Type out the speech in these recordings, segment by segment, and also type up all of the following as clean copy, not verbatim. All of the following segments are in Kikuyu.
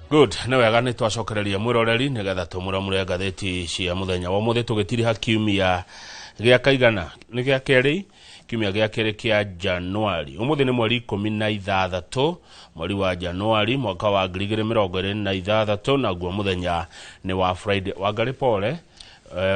Good, nĩ wega nĩ twacokereria mwĩroreri nĩgetha tũmũramũre ngathĩti cia mũthenya wa ũmũthĩ tũgĩtiriha kiumia gĩa kaigana nĩ gĩa kerĩ, kiumia gĩa kerĩ kĩa Januari. Ũmũthĩ nĩ mweri 16 mweri wa Januari mwaka wa 2026, naguo mũthenya nĩ wa Friday. Wangarĩ pole,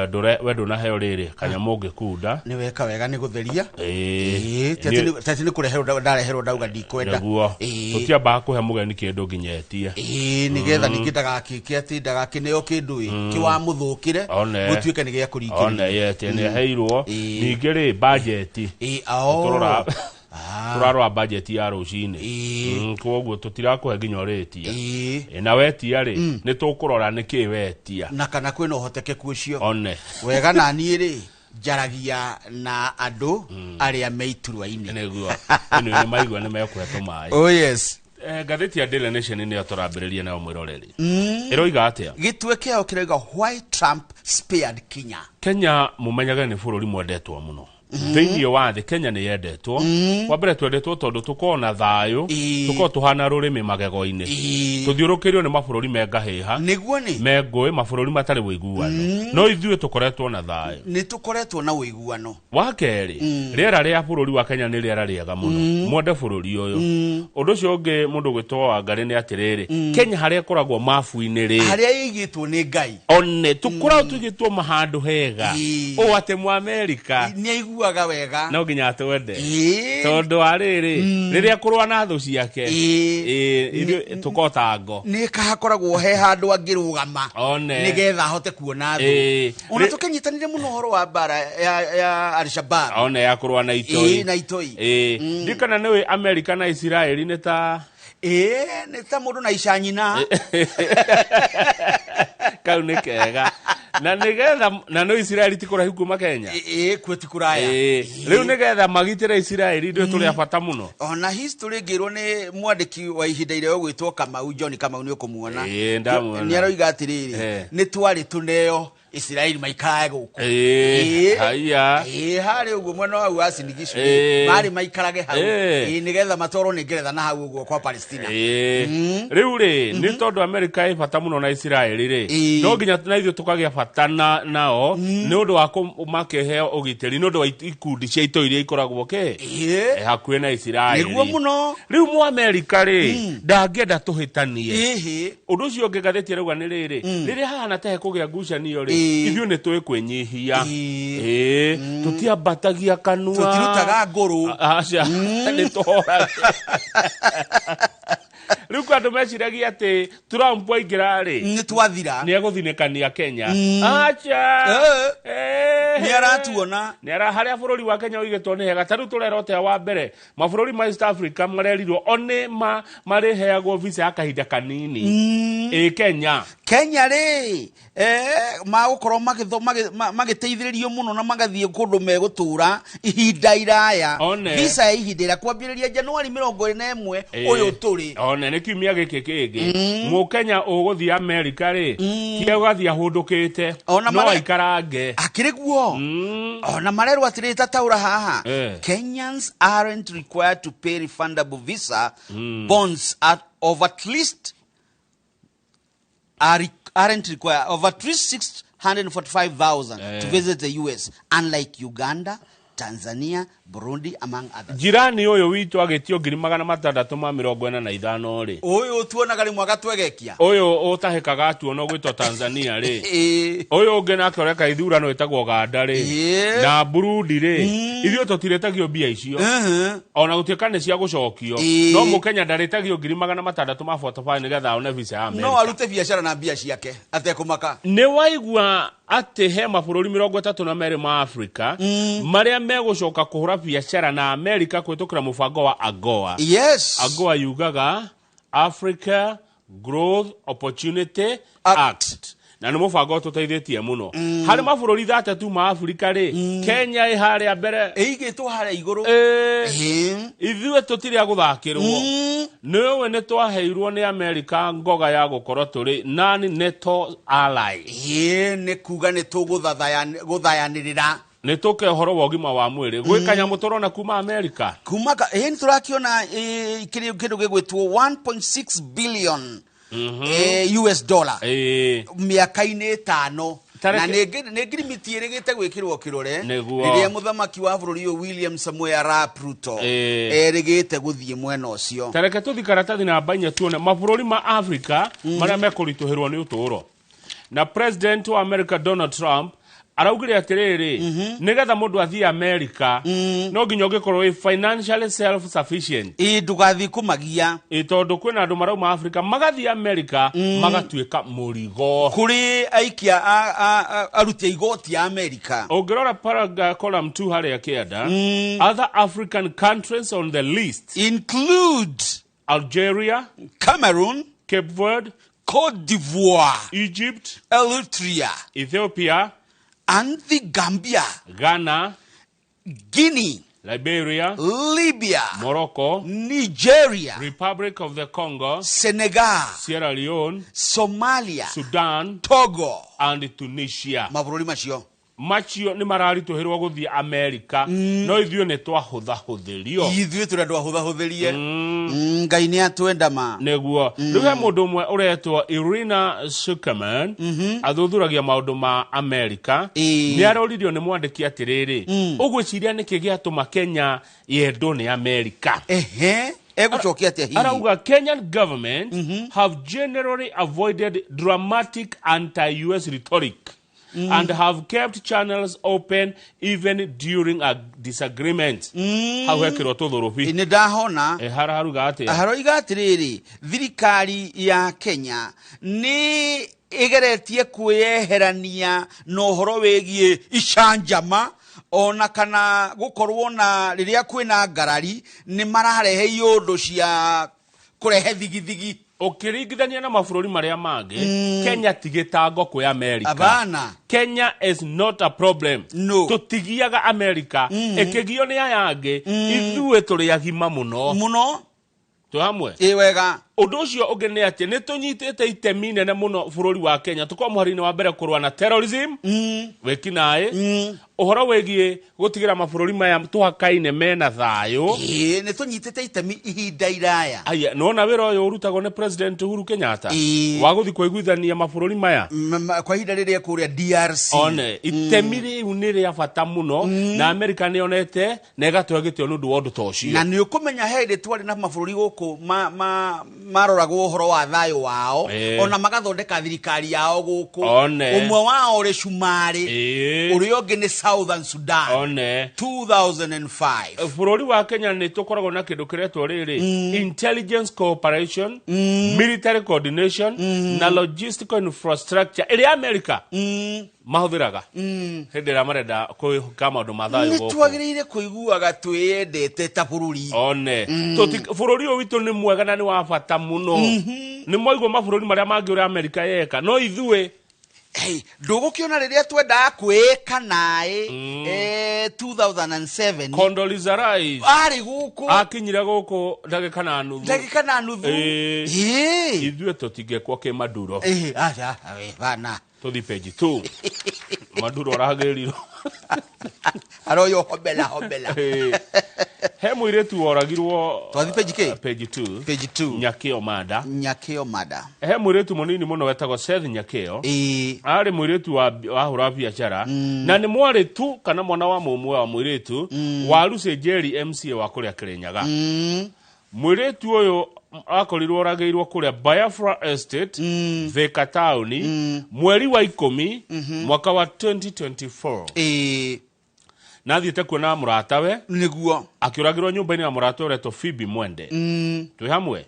ndũre we ndũnaheo rĩrĩ kanyamũ ũngĩkunda. Nĩ weka wega nĩ gũtheria. Ĩĩ, ti atĩ nĩ kũreherwo ndareherwo ndauga ndikwenda. Nĩguo. Tũtiambaga kũhe mũgeni kĩndũ nginya etie. Ĩĩ, nĩgetha ningĩ ndagakĩke atĩ ndagakĩneo kĩndũ ĩ kĩwamũthũkĩre gũtuĩke nĩ gĩa kũringĩrĩria. One yetie nĩ aheirwo. Ningĩ rĩ bajeti. Ĩĩ, ao. Tũrora tũrarora bajeti ya rũcinĩ. Koguo tũtirakũhe nginya ũrĩtie. Na wetia rĩ, nĩ tũkũrora nĩkĩ wetia. Na kana kwĩna ũhotekeku ũcio. One. Wega na niĩ rĩ njaragia na andũ arĩa me iturwa-inĩ. Nĩguo. Ĩno nĩ maigua nĩ mekũhe tũmaĩ. Oh yes. Ngathĩti ya Daily Nation nĩyo tũrambĩrĩria nayo mwĩroreri. Ĩroiga atĩa? Gĩtwe kĩao kĩroiga why Trump spared Kenya. Kenya mũmenyage nĩ bũrũri mwendetwo mũno. Thĩinĩ wa thĩ Kenya nĩ yendetwo. Wa mbere twendetwo tondũ tũkoragwo na thayũ, tũkoragwo tũhana rũrĩmĩ magego-inĩ. Tũthiũrũkĩirio nĩ mabũrũri me ngahĩha, Nĩguo nĩ me ngũĩ, mabũrũri matarĩ ũiguano. No ithuĩ tũkoretwo na thayũ. Nĩ tũkoretwo na ũiguano. Wa kerĩ, rĩera rĩa bũrũri wa Kenya nĩ rĩera rĩega mũno. Mwende bũrũri ũyũ. Ũndũ ũcio ũngĩ mũndũ gwĩtwo Wangarĩ nĩ atĩrĩrĩ, Kenya harĩa ĩkoragwo mabu-inĩ rĩ, harĩa ĩigĩtwo nĩ Ngai. One tũkoragwo tũigĩtwo mahandũ hega. Ũũ atĩ Mũamerika nĩ aiguaga wega. No nginya atwende. Tondũ wa rĩrĩ, rĩrĩa kũrũa na thũ ciake, ithuĩ tũkota ngo. Nĩ hakoragwo he handũ angĩrũgama nĩgetha ahote kuona thũ. Ona tũkĩnyitanire mũno ũhoro wa mbara ya Al-Shabaab. One ya kũrũa na itoi. Na itoi. Ndikana nĩũĩ Amerika na Isiraeli nĩ ta Nĩ ta mũndũ na ica nyina. Kau nĩ kega. Na nĩgetha, na no Isiraeli ti kũraihu kuma Kenya. Kuo ti kũraya. Rĩu nĩgetha magitĩre Isiraeli ndũĩ tũrĩ a bata mũno. Ona history ngĩrwo nĩ mwandĩki wa ihinda irĩa ũgwĩtwo Kamau, John Kamau nĩ ũkũmuona. Ndamuona. Nĩ aroiga atĩrĩrĩ, nĩ twarĩ tũneo Isiraeli maikarage gũkũ. Haiya. Harĩ ũguo mwena wa Uasin Gishu marĩ maikarage hau. Nĩgetha matwarwo nĩ Ngeretha na hau ũguo kwa Palestina. Rĩu rĩ, nĩ tondũ Amerika ĩ bata mũno na Isiraeli rĩ, no nginya na ithuĩ tũkagĩa bata nao nĩ ũndũ wa makĩheo ũgitĩri nĩ ũndũ wa ikundi cia itoi iria ikoragwo kĩ? Hakuhĩ na Isiraeli. Nĩguo mũno. Rĩu Mũamerika rĩ, ndangĩenda tũhĩtanie. Ũndũ ũcio ũngĩ ngathĩti ĩrauga nĩ rĩrĩ, rĩrĩa hahana ta hekũgĩa ngucanio rĩ, ithuĩ nĩ tũĩ kwĩnyihia. Tũtiambatagia kanua. Tũtirutaga ngũrũ. Aca, nĩ tũhoraga. Rĩu kwa andũ meciragia atĩ Trump aingĩra rĩ, nĩ twathira. Nĩ egũthinĩkania Kenya. Aca. Nĩ aratuona. Nĩ ara harĩa bũrũri wa Kenya ũigĩtwo nĩ hega. Ta rĩu tũrera ũtĩa wa mbere, mabũrũri ma East Africa marerirwo one marĩheagwo visa ya kahinda kanini. Kenya. Kenya rĩ, magũkorwo magĩteithĩrĩrio mũno na magathiĩ kũndũ megũtũra ihinda iraya. Visa ya ihinda iraya kwambĩrĩria Januari 21 ũyũ tũrĩ. One nĩ kiumia gĩkĩ kĩngĩ. Mũkenya ũgũthiĩ Amerika rĩ, ti ũgathiĩ ahũndũkĩte. No aikarange. Akĩrĩ guo. Ona marerwo atĩrĩ ta taũra haha. Kenyans aren't required to pay refundable visa bonds at, of at least are, aren't required of at least 645,000 to visit the US, unlike Uganda, Tanzania, Burundi, among others. Jirani ũyũ witũ agĩtio ngiri magana matandatũ ma mĩrongo ĩna na ithano rĩ. Ũyũ tuonaga rĩmwe agatwegekia. Ũyũ ũtahĩkaga atuona ũgwĩtwo Tanzania rĩ. Ũyũ ũngĩ nake ũreka ithurano ĩtagwo Uganda rĩ. Na Burundi rĩ. Ithuĩ tũtirĩtagio mbia icio. Ona gũtuĩka nĩ cia gũcokio. No mũkenya ndarĩtagio ngiri magana matandatũ ma 45 nĩgetha one visa ya America. No arute biacara na mbia ciake atekũmaka. Nĩ waigua atĩ he mabũrũri mĩrongo ĩtatũ na merĩ ma Afrika marĩa megũcoka kũhũra biacara na Amerika kũhĩtũkĩra mũbango wa AGOA. Yes. AGOA yugaga Africa Growth Opportunity Act. Na nĩ mũbango ũtũteithĩtie mũno. Harĩ mabũrũri 32 ma Afrika rĩ, Kenya ĩ harĩa mbere. Ĩigĩtwo harĩa igũrũ. Ithuĩ tũtirĩ a gũthakĩrwo. Nĩ ũĩ nĩ twaheirwo nĩ Amerika ngoga ya gũkorwo tũrĩ non-NATO ally. Nĩ kuga nĩ tũgũthayanĩrĩra. Nĩ tũke ũhoro wa ũgima wa mwĩrĩ. Gwĩ kanyamũ tũrona kuma Amerika. Kuma ka, nĩ tũrakĩona, kĩndũ gĩgwĩtwo 1.6 billion. US dollar mĩaka-inĩ 5. Na nĩ ngirimiti ĩrĩgĩte gwĩkĩrwo kĩrore rĩrĩa mũthamaki wa bũrũri ũyũ William Samoei Arap Ruto erĩgĩte gũthiĩ mwena ũcio. Tareke tũthi karatathi namba 4 tuone mabũrũri ma Africa marĩa mekũritũhĩrwo nĩ ũtũũro. Na President wa America Donald Trump araugire atĩrĩrĩ, nĩgetha mũndũ athiĩ America no nginya ũngĩkorwo wĩ financially self sufficient. Ĩ ndũgathiĩ kũmagia. Ĩ tondũ kwĩna andũ marauma Africa magathiĩ America magatuĩka mũrigo kũrĩ aikia aruti a igoti a America. Ũngĩrora paragraph column 2 harĩa kĩanda, other African countries on the list include Algeria, Cameroon, Cape Verde, Cote d'Ivoire, Egypt, Eritrea, Ethiopia, and the Gambia, Ghana, Guinea, Liberia, Libya, Morocco, Nigeria, Republic of the Congo, Senegal, Sierra Leone, Somalia, Sudan, Togo, and Tunisia. Mabũrũri macio macio nĩ mararitũhĩrwo gũthiĩ Amerika, no ithuĩ nĩ twahũthahũthĩrio. Ithuĩ tũrĩ andũ ahũthahũthĩrie. Ngai nĩ atwenda ma. Nĩguo. Rĩu he mũndũ ũmwe ũretwo Irina Zuckerman, athuthuragia maũndũ ma Amerika. Nĩ aroririo nĩ mwandĩki atĩrĩrĩ, ũgwĩciria nĩkĩ gĩatũma Kenya yendwo nĩ Amerika? Ehe. Egũcokia atĩa hihi? Arauga Kenyan government have generally avoided dramatic anti-US rhetoric and have kept channels open even during a disagreement. Hau hekĩrwo tũthũrũbi. Nĩ ndahona. Hararuga atĩa? Haroiga atĩrĩrĩ, thirikari ya Kenya nĩ ĩgeretie kwĩyeherania na ũhoro wĩgiĩ icanjama ona kana gũkorwo na rĩrĩa kwĩna ngarari nĩ mararehe iũndũ cia kũrehe thigithigi. Ũkĩringithania na mabũrũri marĩa mangĩ, Kenya ti gĩtango kwĩ America. Abana. Kenya is not a problem. No. Tũtigiaga America, ĩkĩgio nĩ aya angĩ, ithuĩ tũrĩ agima mũno. Mũno. Twĩ hamwe? Ĩ wega. Ũndũ ũcio ũngĩ nĩ atĩ nĩ tũnyitĩte itemi nene mũno bũrũri wa Kenya. Tũkorwo mũhari-inĩ wa mbere kũrũa na terrorism, wĩkinaĩ, ũhoro wĩgiĩ gũtigĩra mabũrũri maya tũhakaine mena thayũ. Ĩ, nĩ tũnyitĩte itemi ihinda iraya. Aya, nĩwona wĩra ũyũ ũrutagwo nĩ President Uhuru Kenyatta wa gũthiĩ kũiguithania mabũrũri maya kwa ihinda rĩrĩa kũrĩa DRC. One, itemi rĩu nĩ rĩa bata mũno na Amerika nĩ yonete na ĩgatũhe gĩtĩo nĩ ũndũ wa ũndũ ta ũcio. Na nĩ ũkũmenya he hĩndĩ twarĩ na mabũrũri gũkũ maroragwo ũhoro wa thayũ wao, ona magathondeka thirikari yao gũkũ. Ũmwe wao ũrĩ Cumarĩ, ũrĩa ũngĩ nĩ Southern Sudan. One. 2005. Bũrũri wa Kenya nĩ tũkoragwo na kĩndũ kĩretwo rĩrĩ, intelligence cooperation, military coordination, na logistical infrastructure ĩrĩa America mahũthĩraga hĩndĩ ĩrĩa marenda kwĩka maũndũ ma thayũ Nĩ gũkũ. twagĩrĩire kũiguaga twĩyendete ta bũrũri. One. Bũrũri ũyũ witũ nĩ mwega na nĩ wa bata mũno. Nĩ mwaigua mabũrũri marĩa mangĩ ũrĩa Amerika yeka, no ithuĩ Hey, ndũgũkĩona rĩrĩa twendaga kwĩĩka naĩ, 2007. Condoleezza Rice arĩ gũkũ. Akinyire gũkũ ndagĩka na nuthu. Ndagĩka na nuthu. Ithuĩ tũtingĩkwo kĩ Maduro. Aca, we, bana. Tũthiĩ page 2. Maduro aragĩrirwo. Aroyo hobela hobela. He mũirĩtu woragirwo. Twathiĩ page kĩ? Page 2. Page 2. Nyakĩo Mada. Nyakĩo Mada. He mũirĩtu mũnini mũno wetagwo Seth Nyakĩo. Arĩ mũirĩtu wa hũra biacara. Na nĩ mwarĩ tu kana mwana wa mũmwe wa mũirĩtu wa Lucy Njeri MCA wa kũrĩa Kĩrĩnyaga. Mũirĩtu ũyũ akorirwo oragĩirwo kũrĩa Biafra Estate, Thika taũni, mweri wa 10 mwaka wa 2024. Na athiĩte kuona mũratawe. Nĩguo. Akĩũragĩrwo nyũmba-inĩ ya mũratawe ũretwo Phoebe Mwende. Twĩ hamwe?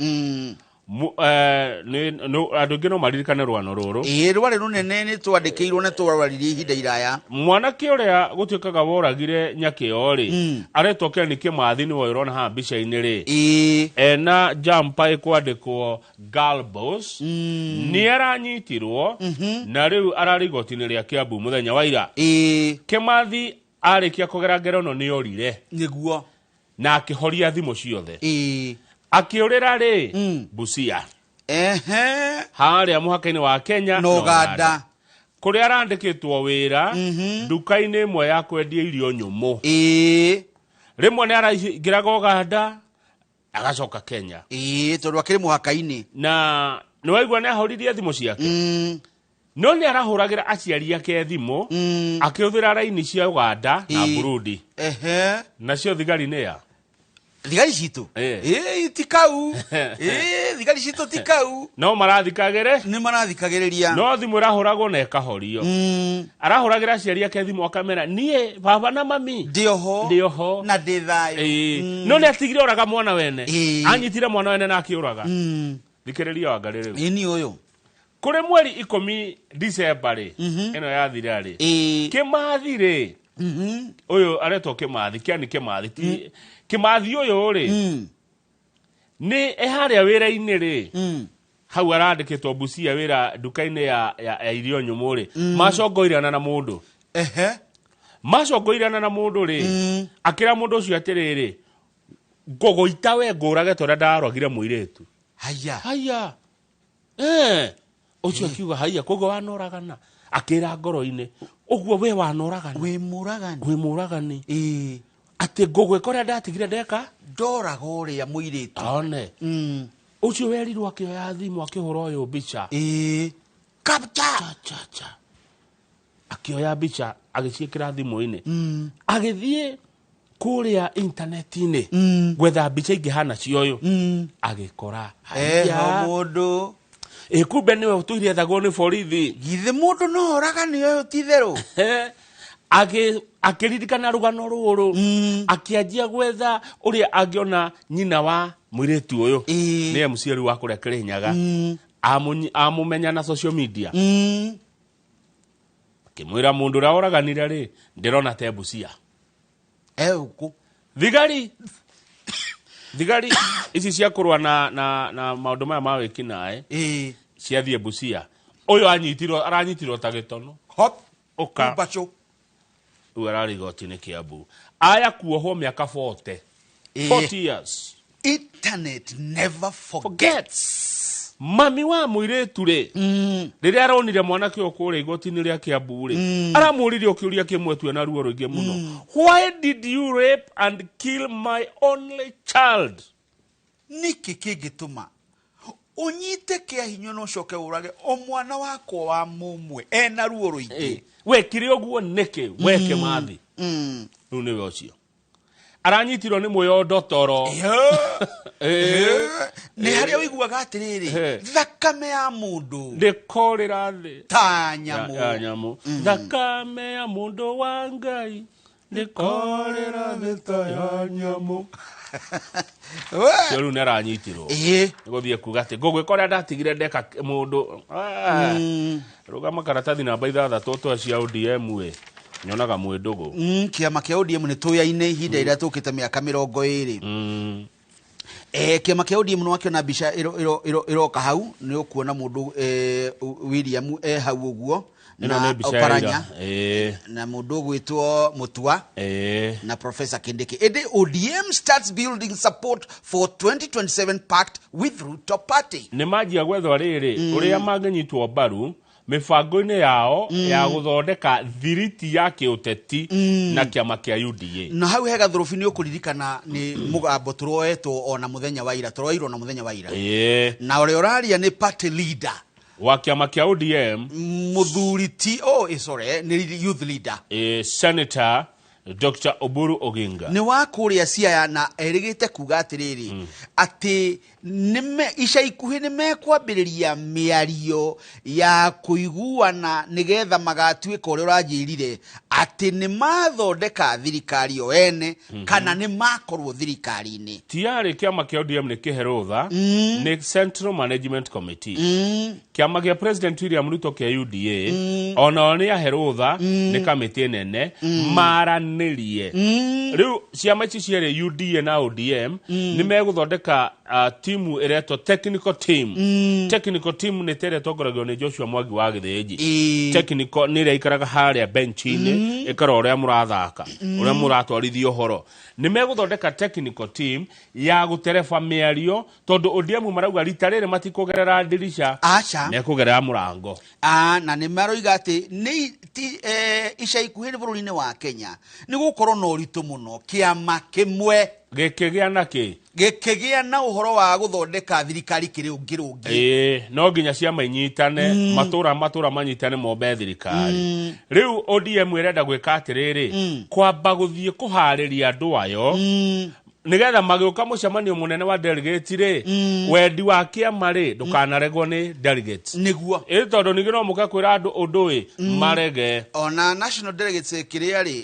Andũ aingĩ no maririkane rwano rũrũ. Ĩ, rwarĩ rũnene, nĩ twandĩkĩirwo na twarwaririe ihinda iraya. Mwanake ũrĩa gũtuĩkaga woragire Nyakĩo rĩ, aretwo Ken Kĩmathi, nĩwe ũrona haha mbica-inĩ rĩ. Ena jumper ĩkwandĩkwo Girl Boss. Nĩ aranyitirwo na rĩu ararĩ igoti-inĩ rĩa Kiambu mũthenya wa ira. Kĩmathi arĩkia kũgera ngero ĩno nĩ orire. Nĩguo. Na akĩhoria thimũ ciothe. Akĩũrĩra rĩ, Busia. Harĩa mũhaka-inĩ wa Kenya na na Uganda. Kũrĩa arandĩkĩtwo wĩra nduka-inĩ ĩmwe ya kwendia irio nyũmũ. Rĩmwe nĩ araingĩraga Uganda agacoka Kenya. Tondũ akĩrĩ mũhaka-inĩ. Na Nĩ waigua nĩ ahoririe thimũ ciake. No nĩ arahũragĩra aciari ake thimũ akĩhũthĩra raini cia Uganda na Burundi. Nacio thigari nĩ ya Thigari citũ ĩ ti kau, ĩ thigari citũ ti kau. No marathikagĩre, nĩ marathikagĩrĩria, no thimũ ĩrahũragwo na ĩkahorio. Arahũragĩra aciari ake thimũ akamera, niĩ baba na mami ndĩ oho, ndĩ oho na ndĩ thayũ. No nĩ atigire oraga mwana wene. Anyitire mwana wene na akĩũraga. Thikĩrĩria Wangarĩ rĩu. Ĩni ũyũ kũrĩ mweri 10 December rĩ, ĩno yathira rĩ, Kĩmathi rĩ, ũyũ aretwo Kĩmathi, kĩani Kĩmathi, ti Kĩmathi ũyũ rĩ, nĩ harĩa wĩra-inĩ rĩ, hau arandĩkĩtwo Busia wĩra nduka-inĩ ya irio nyũmũ rĩ, macongoirana na mũndũ. Macongoirana na mũndũ rĩ, akĩra mũndũ ũcio atĩrĩrĩ, ngũgũita we ngũrage tondũ ndarogire mũirĩtu. Haya. Haya. Ũcio akiuga haya, koguo wanoragana. Akĩra ngoro-inĩ, ũguo we wanoragana. Wĩ mũragani. Wĩ mũragani. Atĩ ngũgwĩka ũrĩa ndatigire ndeka? Ndoraga ũrĩa mũirĩtu. One. Ũcio werirwo akĩoya thimũ akĩhũra ũyũ mbica. Capture. Cha, cha, cha. Akĩoya mbica agĩciĩkĩra thimũ-inĩ. Agĩthiĩ kũrĩa intaneti-inĩ gwetha mbica ingĩhana cia ũyũ. Agĩkora haya. Mũndũ. Kumbe nĩwe ũtũire ethagwo nĩ borithi. Githĩ mũndũ no oragane ũyũ ti itherũ? Akĩririkana rũgano rũrũ. Akĩanjia gwetha ũrĩa angĩona nyina wa mũirĩtu ũyũ. Nĩye mũciari wa kũrĩa Kĩrĩnyaga. Amũmenya na social media. Akĩmwĩra mũndũ ũrĩa oraganire rĩ, ndĩrona te Busia. Ũkũ. Thigari. Thigari ici cia kũrũa na maũndũ maya ma wĩkinaĩ. Ciathiĩ Busia. Ũyũ aranyitirwo ta gĩtono. Hop. Ũka. Mbacho. Rĩu ararĩ igoti-inĩ Kiambu. Aya kuohwo mĩaka 40. 40 years. Internet never forgets. Mami wa mũirĩtu rĩ, rĩrĩa aronire mwanake ũyũ kũrĩa igoti-inĩ rĩa Kiambu rĩ, aramũririe kĩũria kĩmwe tu ena ruo rũingĩ mũno. Why did you rape and kill my only child? Nĩkĩ kĩngĩtũma ũnyite kĩa hinya na ũcoke ũrage o mwana wakwa wa mũmwe ena ruo rũingĩ? Wekire ũguo nĩkĩ? We Kĩmathi. Rĩu nĩwe ũcio. Aranyitirwo nĩ mũyondo toro. Nĩ harĩa ũiguaga atĩrĩrĩ, thakame ya mũndũ ndĩkorĩra thĩ ta nyamũ. Ya nyamũ. Thakame ya mũndũ wa Ngai ndĩkorĩra thĩ ta ya nyamũ. Ũcio rĩu nĩ aranyitirwo. Nĩgũthiĩ kuga atĩ ngũgwĩka ũrĩa ndatigire ndeka mũndũ. Rũgama karatathi namba 6 twa cia ODM ĩ. Nyonaga mwĩ ndũgũ. Kĩama kĩa ODM nĩ tũyaine ihinda rĩrĩa tũkĩte mĩaka 20. Kĩama kĩa ODM nĩ wakĩona mbica ĩroka hau, nĩ ũkuona mũndũ William hau ũguo na Oparanya na mũndũ ũgwĩtwo Mutua na Professor Kindiki. Ĩndĩ ODM starts building support for 2027 pact with Ruto Party. Nĩ manjia gwethwo rĩrĩ ũrĩa mangĩnyitwo mbaru mĩbango-inĩ yao ya gũthondeka thiriti ya kĩũteti na kĩama kĩa UDA. Na hau he gathũrũbi nĩ ũkũririkana nĩ mũgambo tũroetwo ona mũthenya wa ira, tũroirwo na mũthenya wa ira. Na ũrĩa ũraria nĩ party leader wa kĩama kĩa ODM, mũthuri ti, sorry, nĩ youth leader. Senator Dr. Oburu Oginga. Nĩ wa kũrĩa Siaya na erĩgĩte kuga atĩrĩrĩ, atĩ ica ikuhĩ nĩ mekwambĩrĩria mĩario ya kũiguana nĩgetha magatuĩka ũrĩa ũranjĩrire atĩ nĩ mathondeka thirikari o ene kana nĩ makorwo thirikari-inĩ. Tiarĩ kĩama kĩa ODM nĩ kĩhe rũtha, nĩ Central Management Committee. Kĩama kĩa President William Ruto kĩa UDA onao nĩ ahe rũtha, nĩ kamĩtĩ nene maranĩrie. Rĩu ciama ici cierĩ UDA na ODM nĩ megũthondeka timu ĩretwo technical team. Technical team nĩ ĩrĩa ĩtongoragio nĩ Joshua Mwangi wa Gĩthĩnji. Technical nĩ ĩrĩa ikaraga harĩa bench-inĩ, ĩkarora ũrĩa mũrathaka, ũrĩa mũratwarithia ũhoro. Nĩ megũthondeka technical team ya gũtereba mĩario tondũ ODM marauga rita rĩrĩ matikũgerera ndirica, mekũgerera mũrango. Na nĩ maroiga atĩ nĩ ica ikuhĩ nĩ bũrũri-inĩ wa Kenya nĩ gũkorwo na ũritũ mũno kĩama kĩmwe gĩkĩgĩa na kĩ Gĩkĩgĩa na ũhoro wa gũthondeka thirikari kĩrũngĩrũngĩ. Ĩĩ, no nginya ciama inyitane, matũra matũra manyitane mombe thirikari. Rĩu ODM ĩrenda gwĩka atĩrĩrĩ, kwamba gũthiĩ kũharĩria andũ ayo nĩgetha magĩũka mũcemanio mũnene wa delegate rĩ, wendi wa kĩama rĩ ndũkanaregwo nĩ delegates. Nĩguo. Ĩ tondũ ningĩ no mũke kwĩra andũ ũndũ ĩ marege. Ona national delegates kĩrĩa rĩ,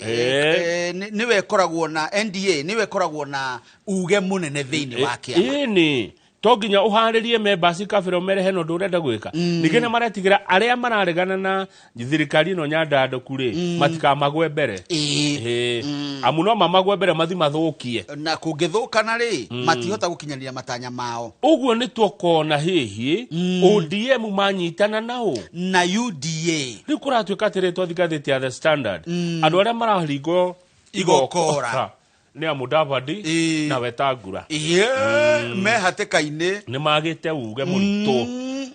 nĩwe ĩkoragwo na NDA, nĩwe ĩkoragwo na uge mũnene thĩinĩ wa kĩama. Ĩni to nginya ũharĩrie members kabere ũmere hena ũndũ ũrenda gwĩka. Ningĩ nĩ maretigĩra arĩa mararegana na thirikari ĩno nyandandũku rĩ matikamagwe mbere. Ĩĩ. Amu no mamagwe mbere mathi mathũkie. Na kũngĩthũkana rĩ, matihota gũkinyanĩria matanya mao. Ũguo nĩ tũkona hihi ODM manyitana nao na UDA. Rĩu kũratuĩka atĩrĩ, twathi ngathĩti ya The Standard, andũ arĩa mararingwo igokora nĩ a Mudavadi na Wetangula. Ĩĩ, me hatĩka-inĩ. Nĩ magĩte uge mũritũ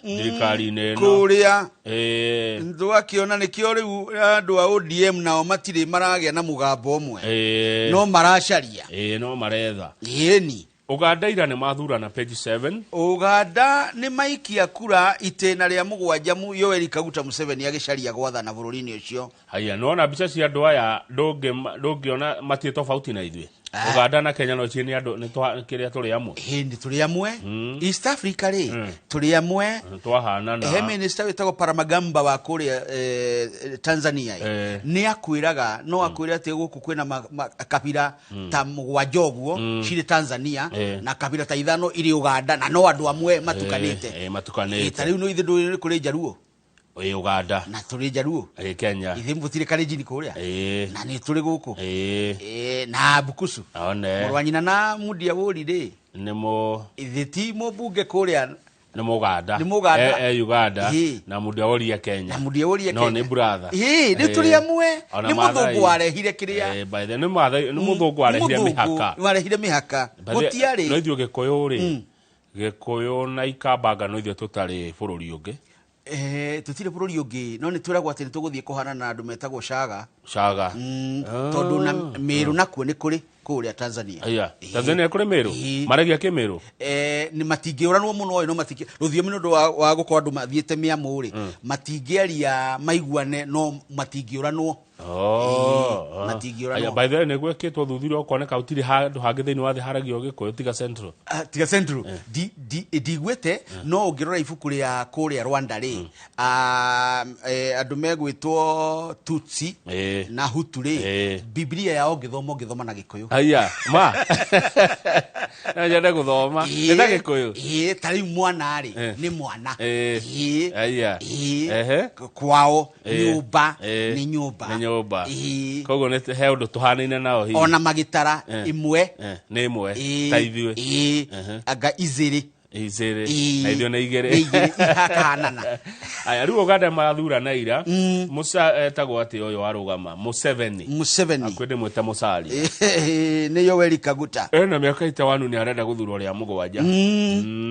thirikari-inĩ ĩno. Kũrĩa tũgakĩona nĩkĩo rĩu andũ a ODM nao matirĩ maragĩa na mũgambo ũmwe, no maracaria. Ĩĩ, no maretha. Ĩni. Uganda ira nĩ mathurana, page 7. Uganda nĩ maikia kura itĩna rĩa mũgwanja, Yoweri Kaguta Museveni agĩcaria gwathana bũrũri-inĩ ũcio. Haya, nĩwona mbica cia andũ aya, ndũngĩona matirĩ tofauti na ithuĩ. Uganda na Kenya no ciĩ nĩ andũ nĩ kĩrĩa tũrĩ amwe. Ĩĩ, tũrĩ amwe. East Africa rĩ, tũrĩ amwe. Twahanana. He minister wĩtagwo Paramagamba wa kũrĩa Tanzania, nĩ akwĩraga, no akwĩre atĩ gũkũ kwĩna kabira ta mũgwanja ũguo cirĩ Tanzania, na kabira ta ithano irĩ Uganda, na no andũ amwe matukanĩte. Matukanĩte. Ta rĩu no ithuĩ ndũĩ kũrĩ Njaruo. Ĩĩ, Uganda. Na tũrĩ Njaruo. Ĩĩ, Kenya. Ithuĩ mũtirĩ Kalenjin kũrĩa. Na nĩ tũrĩ gũkũ. Na Bukusu. One. Mũrũ wa nyina na Mundia Wũri rĩ, nĩ mũ ithe ti mũmbunge kũrĩa. Nĩ Mũganda. Nĩ Mũganda. E Uganda. Na Mundia Wũri e Kenya. Na Mundia Wũri e No Kenya. nĩ brother. Ĩĩ, nĩ tũrĩ amwe. Ona Nĩ Maathai. mũthũngũ warehire kĩrĩa. By the nĩ Maathai, nĩ mũthũngũ warehire Mũthũngũ mĩhaka. warehire mĩhaka. By the- Gũtiarĩ. No ithuĩ Gĩkũyũ rĩ, Gĩkũyũ na Ikambanga no ithuĩ tũtarĩ bũrũri ũngĩ. Tũtirĩ bũrũri ũngĩ, no nĩ twĩragwo atĩ nĩ tũgũthiĩ kũhana na andũ metagwo Shaga. Shaga. Tondũ na Mĩrũ nakuo nĩ kũrĩ kũrĩa Tanzania. Aya, Tanzania kũrĩ Mĩrũ? Ĩĩ. Maragia kĩmĩrũ? Nĩ matingĩũranwo mũno, no matingĩ rũthiomi nĩ ũndũ wa gũkorwo andũ mathiĩte mĩamũ rĩ, matingĩaria maiguane, no matingĩũranwo. Oh. Matingĩũranwo. Aya, by the way, nĩ gwĩkĩtwo thuthuria ũkoneka gũtirĩ handũ hangĩ thĩinĩ wa thĩ haragio Gĩkũyũ tiga Central. Ah, tiga Central. Ndiguĩte, no ũngĩrora ibuku rĩa kũrĩa Rwanda rĩ, andũ megwĩtwo Tutsi na Hutu rĩ, Biblia yao ũngĩthoma, ũngĩthoma na Gĩkũyũ. Aya, ma no nyende gũthoma nĩ ta Gĩkũyũ. Ĩĩ, ta rĩu mwana rĩ, nĩ mwana. Aya. Kwao nyũmba nĩ nyũmba. Nĩ nyũmba. Koguo nĩ he ũndũ tũhanaine nao hihi. Ona magĩtara ĩmwe. Nĩ ĩmwe ta ithuĩ. Ĩĩ, anga izĩrĩ. Izĩrĩ. Ĩĩ. Na ithuĩ nĩ igĩrĩ. Nĩ igĩrĩ ihakahanana. Aya, rĩu Uganda marathurana ira. Musa etagwo atĩ ũyũ warũgama Museveni? Museveni. Akwĩ ndĩmwĩte Musalia. Ĩĩ, nĩ Yoweri Kaguta. Ena mĩaka 81, nĩ arenda gũthurwo rĩa mũgwanja.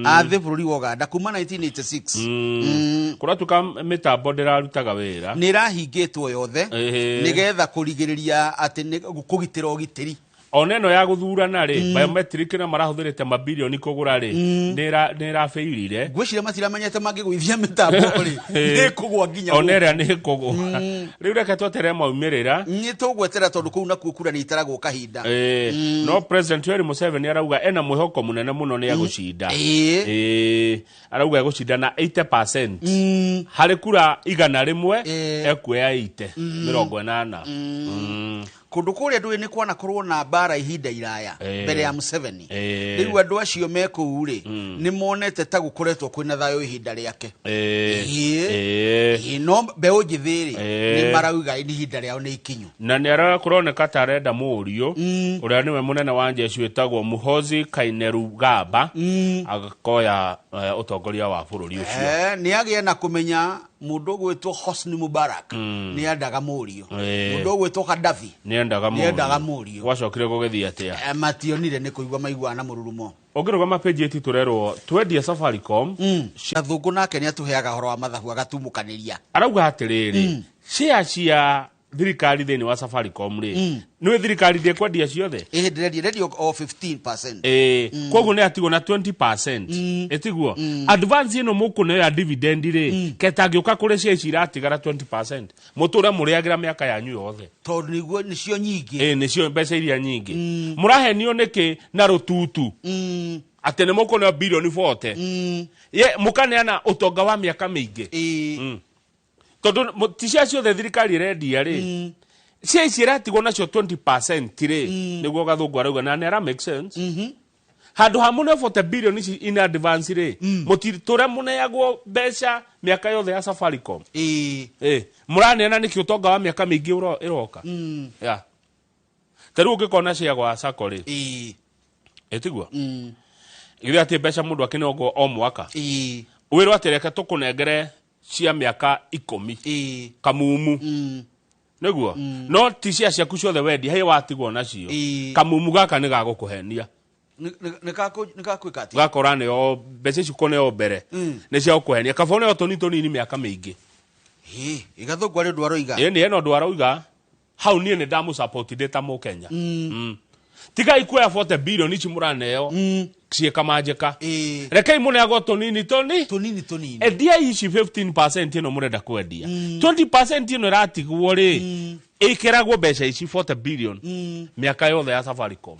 Athĩ bũrũri wa Uganda kuma 1986. Kũratuĩka mĩtambo ndĩrarutaga wĩra. Nĩ ĩrahingĩtwo yothe nĩgetha kũrigĩrĩria atĩ kũgitĩra ũgitĩri. Ona ĩno ya gũthurana rĩ, biometric na marahũthĩrĩte mabilioni kũgũra rĩ, nĩ ĩrabĩirire. Ngwĩciria matiramenyete mangĩgũithia mĩtambo rĩ, nĩ kũgwa nginya ona ĩrĩa nĩ kũgũa. Rĩu reke tweterere maumĩrĩra. Nĩ tũgwetera, tondũ kũu nakuo kura nĩ itaragwo kahinda. No President Yoweri Museveni arauga ena mwĩhoko mũnene mũno nĩ egũcinda. Ĩĩ, arauga egũcinda na 80%. Harĩ kura 100 ekuoya 80, 80. Kũndũ kũrĩa ndũĩ nĩ kwanakorwo na mbara ihinda iraya mbere ya Museveni. Rĩu andũ acio me kũu rĩ, nĩ monete ta gũkoretwo kwĩna thayũ ihinda rĩake. Ĩĩ, no mbeũ njĩthĩ rĩ, nĩ marauga nĩ ihinda rĩao nĩ ikinyu. Na nĩ kũroneka ta arenda mũriũ ũrĩa nĩwe mũnene wa njeshi wĩtagwo Muhoozi Kainerugaba agakoya ũtongoria wa bũrũri ũcio. Nĩ agĩe na kũmenya mũndũ ũgwĩtwo Hosni Mubarak nĩ endaga mũriũ, mũndũ ũgwĩtwo Gaddafi nĩ endaga nĩ endaga mũriũ. Gwacokire gũgĩthiĩ atĩa? Mationire nĩ kũigua maiguana na mũrurumo. Ũngĩrũgama page 8 tũrerwo twendie Safaricom. Gathũngũ nake nĩ atũheaga horo wa mathabu agatumũkanĩria. Arauga atĩrĩrĩ, share cia Thirikari thĩinĩ wa Safaricom rĩ, nĩwe thirikari ndĩkwendia ciothe. Ĩhĩ, ndĩrendia, ndĩrendia o 15%. Ĩĩ, koguo nĩ atigwo na 20%, ĩtiguo advance ĩno mũkũneo ya dividend rĩ, ketangĩũka kũrĩ cia ici iratigara 20%, mũtũre mũrĩagĩra mĩaka yanyu yothe. Tondũ nĩguo nĩcio nyingĩ. Ĩĩ, nĩcio mbeca iria nyingĩ. Mũrahenio nĩkĩ na rũtutu atĩ nĩ mũkũneo bilioni 40, ye mũkaneana ũtonga wa mĩaka mĩingĩ? Tondũ ti cia ciothe thirikari ĩrendia rĩ, cia ici ĩratigwo nacio 20% rĩ, nĩguo Gathũngũ arauga na nĩ ara make sense. Handũ ha mũneo 40 billion ici in advance rĩ, mũtitũre mũneagwo mbeca mĩaka yothe ya Safaricom. Mũraneana nĩkĩ ũtonga wa mĩaka mĩingĩ ĩroka? Ya ta rĩu ũngĩkona cia gwa sacco rĩ, ĩtiguo githĩ atĩ mbeca mũndũ akĩnengwo o mwaka, wĩrwo atĩ reke tũkũnengere cia mĩaka 10, kamumu, nĩguo no ti cia ciaku ciothe wendia, he watigwo nacio. Kamumu gaka nĩ gagũkũhenia. Nĩ gakwĩka atĩa? Gakora nĩo mbeca ici kũneo mbere nĩ cia gũkũhenia, kaba ũneo tũnini tũnini mĩaka mĩingĩ. Ĩ, Gathũngũ arĩ ũndũ aroiga. Ĩ, nĩ hena ũndũ aroiga hau, niĩ nĩ ndamũsupport ndĩ ta Mũkenya. Tigai kuoya 40 billion ici mũraneo ciĩ kamanjĩka. Rekei mũneagwo tũnini tũni Tũnini tũnini. Endiai ici 15% ĩno mũrenda kwendia, 20% ĩno ĩratigwo rĩ, ĩkĩragwo mbeca ici 40 billion mĩaka yothe ya Safaricom.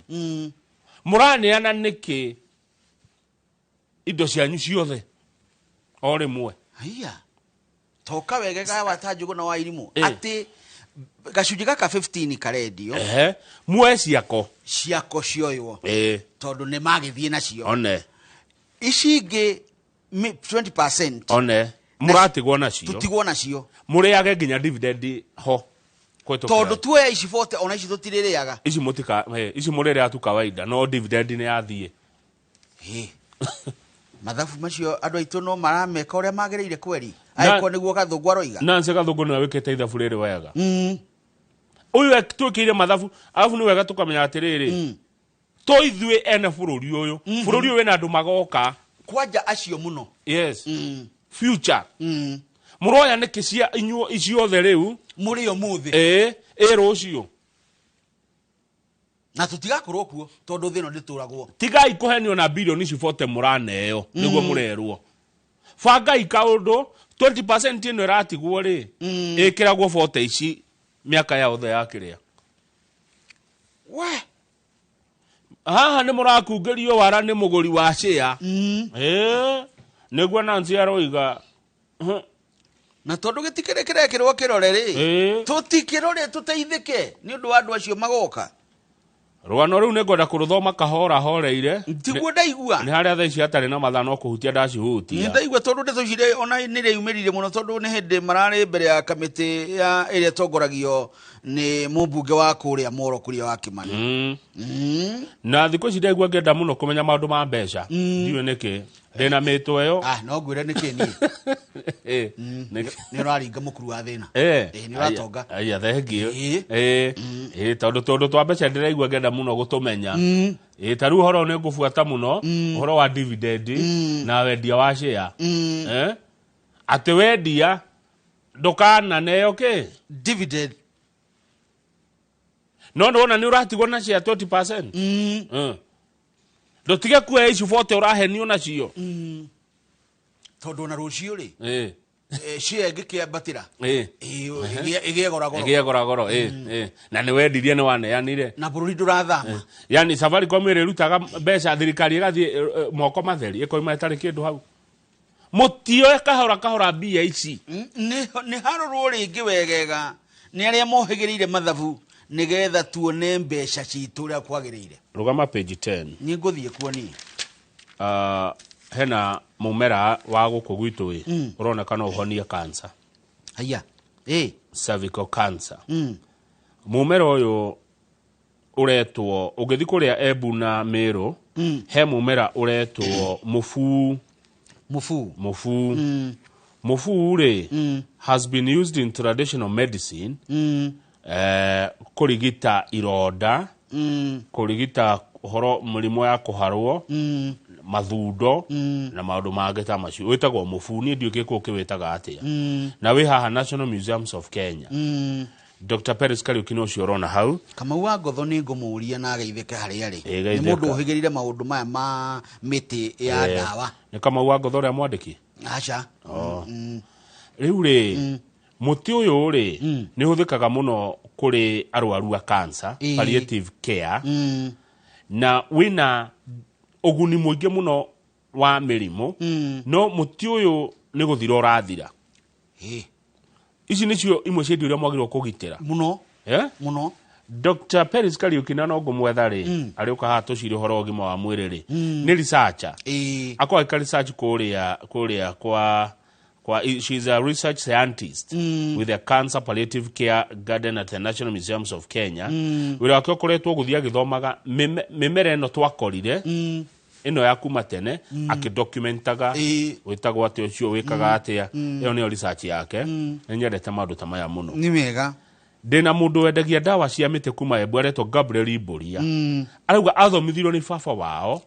Mũraneana nĩkĩ indo cianyu ciothe o rĩmwe? Haiya, toka wega ga wa ta Njũgũna wa Irimũ, atĩ gacunjĩ gaka 15 karendio. Ehe, muoe ciako. Ciako cioywo, tondũ nĩ magĩthiĩ nacio. One. Ici ingĩ 20%. One mũratigwo nacio. Tũtigwo nacio. Mũrĩage nginya dividend ho kũhĩtũkĩra. Tondũ tuoya ici 40, ona ici tũtirĩrĩaga. Ici mũtika, ici mũrĩrĩa tu kawaida, no dividend nĩ yathiĩ. Ĩ. Mathabu macio andũ aitũ no marameka ũrĩa magĩrĩire kweri, angĩkorwo nĩguo Gathũngũ aroiga? Nancy Gathũngũ nĩwe wĩkĩte ithabu rĩrĩ wega. Ũyũ twĩkĩire mathabu, arabu nĩ wega tũkamenya atĩrĩrĩ, to ithuĩ ene bũrũri ũyũ, bũrũri ũyũ wĩna andũ magoka. Kwanja acio mũno. Yes, future. Mũroya nĩkĩ cia inyuo iciothe rĩu? Mũrĩ ũmũthĩ. Ĩ, ĩ rũciũ. Na tũtigakorwo kuo, tondũ thĩ ĩno ndĩtũragwo. Tigai kũhenio na bilioni ici 40 mũraneo nĩguo mũrerwo. Bangai kaũndũ, 20% ĩno ĩratigwo rĩ, ĩkĩragwo 40 ici mĩaka yothe ya kĩrĩa. We. Haha nĩ mũrakungĩrio wara nĩ mũgũri wa share. Ĩ, nĩguo Nancy aroiga. Na tondũ gĩtikĩrĩ kĩrekĩrwo kĩrore rĩ, tũtikĩrore tũteithĩke nĩ ũndũ wa andũ acio magoka. Rũgano rũu nĩ ngwenda kũrũthoma kahora horeire. Tiguo ndaigua. Nĩ harĩa thaa ici hatarĩ na mathaa no kũhutia ndacihutia. Nĩ ndaigua, tondũ ndeto ici rĩ, ona nĩ rĩumĩrire mũno tondũ nĩ hĩndĩ mararĩ mbere ya kamĩtĩ ya ĩrĩa ĩtongoragio nĩ mũmbunge wa kũrĩa Moro kũrĩa wa Kĩmani. Na thikũ ici ndaigua ngĩenda mũno kũmenya maũndũ ma mbeca. Ndiũĩ nĩkĩ ndĩna mĩtwe ĩyo. Ah, no ngwĩre nĩkĩ niĩ. Nĩkĩ? Nĩ ũraringa mũkuru wa thĩna. Nĩ ũratonga. Aya, thengiũ. Tondũ twa mbeca ndĩraigua ngĩenda mũno gũtũmenya. Ta rĩu ũhoro nĩ ngũbuata mũno, ũhoro wa dividend na wendia wa share. Atĩ wendia ndũkananeo kĩ? Dividend. No ndona nĩ ũratigwo na share 20%. Ndũtige kuoya ici 40 ũrahenio nacio. Tondũ ona rũciũ rĩ, share ĩngĩkĩambatĩra, ĩgĩe goragoro. Ĩgĩe goragoro, Na nĩ wendirie, nĩ waneanire. Na bũrũri ndũrathama. Yani Safaricom ĩrĩrutaga mbeca, thirikari ĩgathiĩ moko matheri, ĩkoima ĩtarĩ kĩndũ hau. Mũtioe kahora kahora mbia ici. Nĩ harorwo rĩngĩ wegega nĩ arĩa mohĩgĩrĩire mathabu nĩgetha tuone mbeca citũ ũrĩa kwagĩrĩire. Rũgama page 10. Nĩ ngũthiĩ kuo niĩ. Hena mũmera wa gũkũ gwitũ ĩ, ũroneka no ũhonie cancer. Haya. Cervical cancer. Mũmera ũyũ ũretwo, ũngĩthiĩ kũrĩa Embu na Meru, he mũmera ũretwo mũbuu. Mũbuu. Mũbuu. Mũbuu rĩ, has been used in traditional medicine, kũrigita ironda, kũrigita ũhoro mũrimũ ya kũharwo, mathundo, na maũndũ mangĩ ta macio. Wĩtagwo mũbuu, niĩ ndiũĩ gĩkũyũ kĩwĩtaga atĩa. Na wĩ haha National Museums of Kenya. Dr. Peris Kariuki nĩ ũcio ũrona hau. Kamau wa Ngotho nĩ ngũmũria na ageithĩke harĩa arĩ. Ĩ, Nĩ geithĩka. mũndũ ũhĩgĩrĩire maũndũ maya ma mĩtĩ ya ndawa. Nĩ Kamau wa Ngotho ũrĩa mwandĩki? Aca. Rĩu rĩ, mũtĩ ũyũ rĩ, nĩ ũhũthĩkaga mũno kũrĩ arwaru a cancer, palliative care, na wĩna ũguni mũingĩ mũno wa mĩrimũ, no mũtĩ ũyũ nĩ gũthira ũrathira. Ici nĩcio imwe cia indo iria mwagĩrĩirwo kũgitĩra. Mũno. Mũno. Dr. Peris Kariuki na no ngũmwetha rĩ, arĩũka haha tũcire ũhoro wa ũgima wa mwĩrĩ rĩ, nĩ researcher. Akorwo agĩka research kũrĩa kwa she's a research scientist with the Cancer Palliative Care Garden at the National Museums of Kenya. Wĩra wake ũkoretwo gũthiĩ agĩthomaga mĩmera ĩno twakorire, ĩno ya kuma tene, akĩdocumentaga, wĩtagwo atĩa ũcio, wĩkaga atĩa, ĩyo nĩyo research yake. Nĩ nyendete maũndũ ta maya mũno. Nĩ wega. Ndĩna mũndũ wendagia ndawa cia mĩtĩ kuma Embu aretwo Gabriel Mbũria. Arauga athomithirio nĩ baba wao,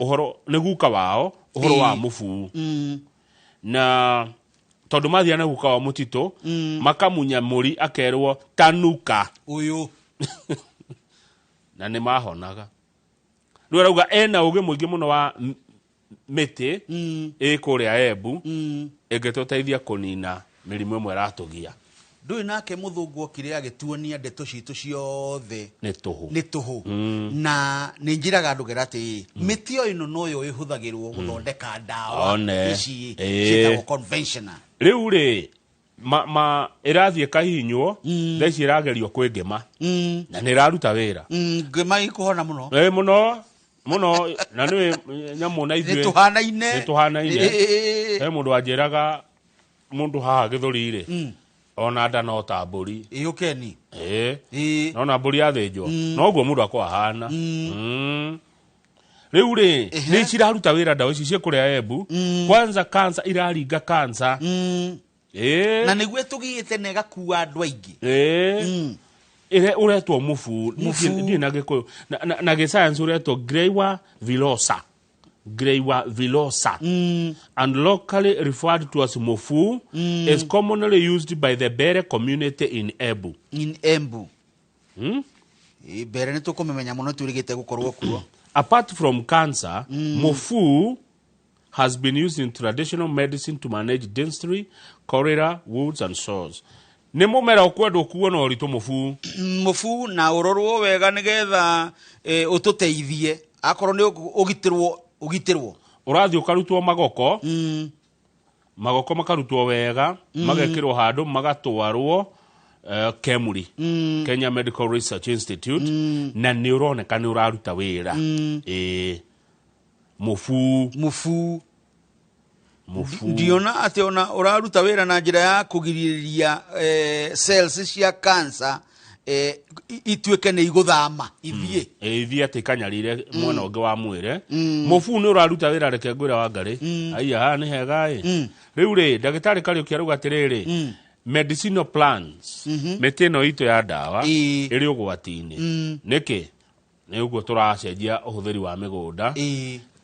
ũhoro nĩ guka wao, ũhoro wa mũbuu. Na tondũ mathiaga na guka wa mũtitũ, makamunya mũri akerwo tanuka. Ũyũ. Na nĩ mahonaga. Rĩu arauga ena ũgĩ mũingĩ mũno wa mĩtĩ ĩ kũrĩa Embu, ĩngĩtũteithia kũnina mĩrimũ ĩmwe ĩratũgia. Ndũĩ nake mũthũngũ okire agĩtuonia ndeto citũ ciothe nĩ tũhũ. Nĩ tũhũ. Na nĩ njĩraga andũ ngera atĩ mĩtĩ o ĩno noyo ĩhũthagĩrwo gũthondeka ndawa ici ciĩtagwo conventional. Rĩu rĩ, ma ĩrathiĩ ĩkahihinywo, thaa ici ĩragerio kwĩ ngĩma. Na nĩ ĩraruta wĩra. Ngĩma ĩkũhona mũno. Mũno, mũno, na nĩ nyamũ na ithuĩ. Nĩ tũhanaine. Nĩ tũhanaine. He mũndũ wanjĩraga mũndũ haha gĩthũri rĩ, ona nda no ta mbũri. Ũkeni. Nona mbũri yathĩnjwo. Noguo mũndũ akorwo ahana. Rĩu rĩ, nĩ ciraruta wĩra ndawa ici ciĩ kũrĩa Embu. Kwanza cancer iraringa cancer. Na nĩguo ĩtũgiĩte na ĩgakua andũ aingĩ. Ĩrĩa ũretwo mũbuu. Ndiĩ na Gĩkũyũ. Na gĩscience ũretwo Greywa villosa. Greywa villosa. And locally referred to as mufu, is commonly used by the Bere community in Embu. In Embu. Bere nĩ tũkũmĩmenya mũno twĩrĩgĩte gũkorwo kuo. Apart from cancer, mufu has been used in traditional medicine to manage dentistry, cholera, wounds and sores. Nĩ mũmera ũkwendwo kuo na ũritũ mũbuu. Mũbuu na ũrorwo wega nĩgetha ũtũteithie. Akorwo nĩ ũgitĩrwo, ũgitĩrwo. Ũrathiĩ ũkarutwo magoko. Magoko makarutwo wega, magekĩrwo handũ, magatwarwo Kemuri, Kenya Medical Research Institute, na nĩ ũroneka nĩ ũraruta wĩra. Mũbuu. Mũbuu. Mũbuu. Ndiona atĩ ona ũraruta wĩra na njĩra ya kũgirĩrĩria cells cia cancer ituĩke nĩ igũthama, ithiĩ. Ithiĩ atĩ ikanyarire mwena ũngĩ wa mwĩrĩ. Mũbuu nĩ ũraruta wĩra, reke ngwĩre Wangarĩ. Aiya, haha nĩ hega ĩ. Rĩu rĩ, ndagĩtarĩ Kariũki arauga atĩrĩrĩ, medicinal plants, mĩtĩ ĩno itũ ya ndawa, ĩrĩ ũgwati-inĩ. Nĩkĩ? Nĩ ũguo tũracenjia ũhũthĩri wa mĩgũnda.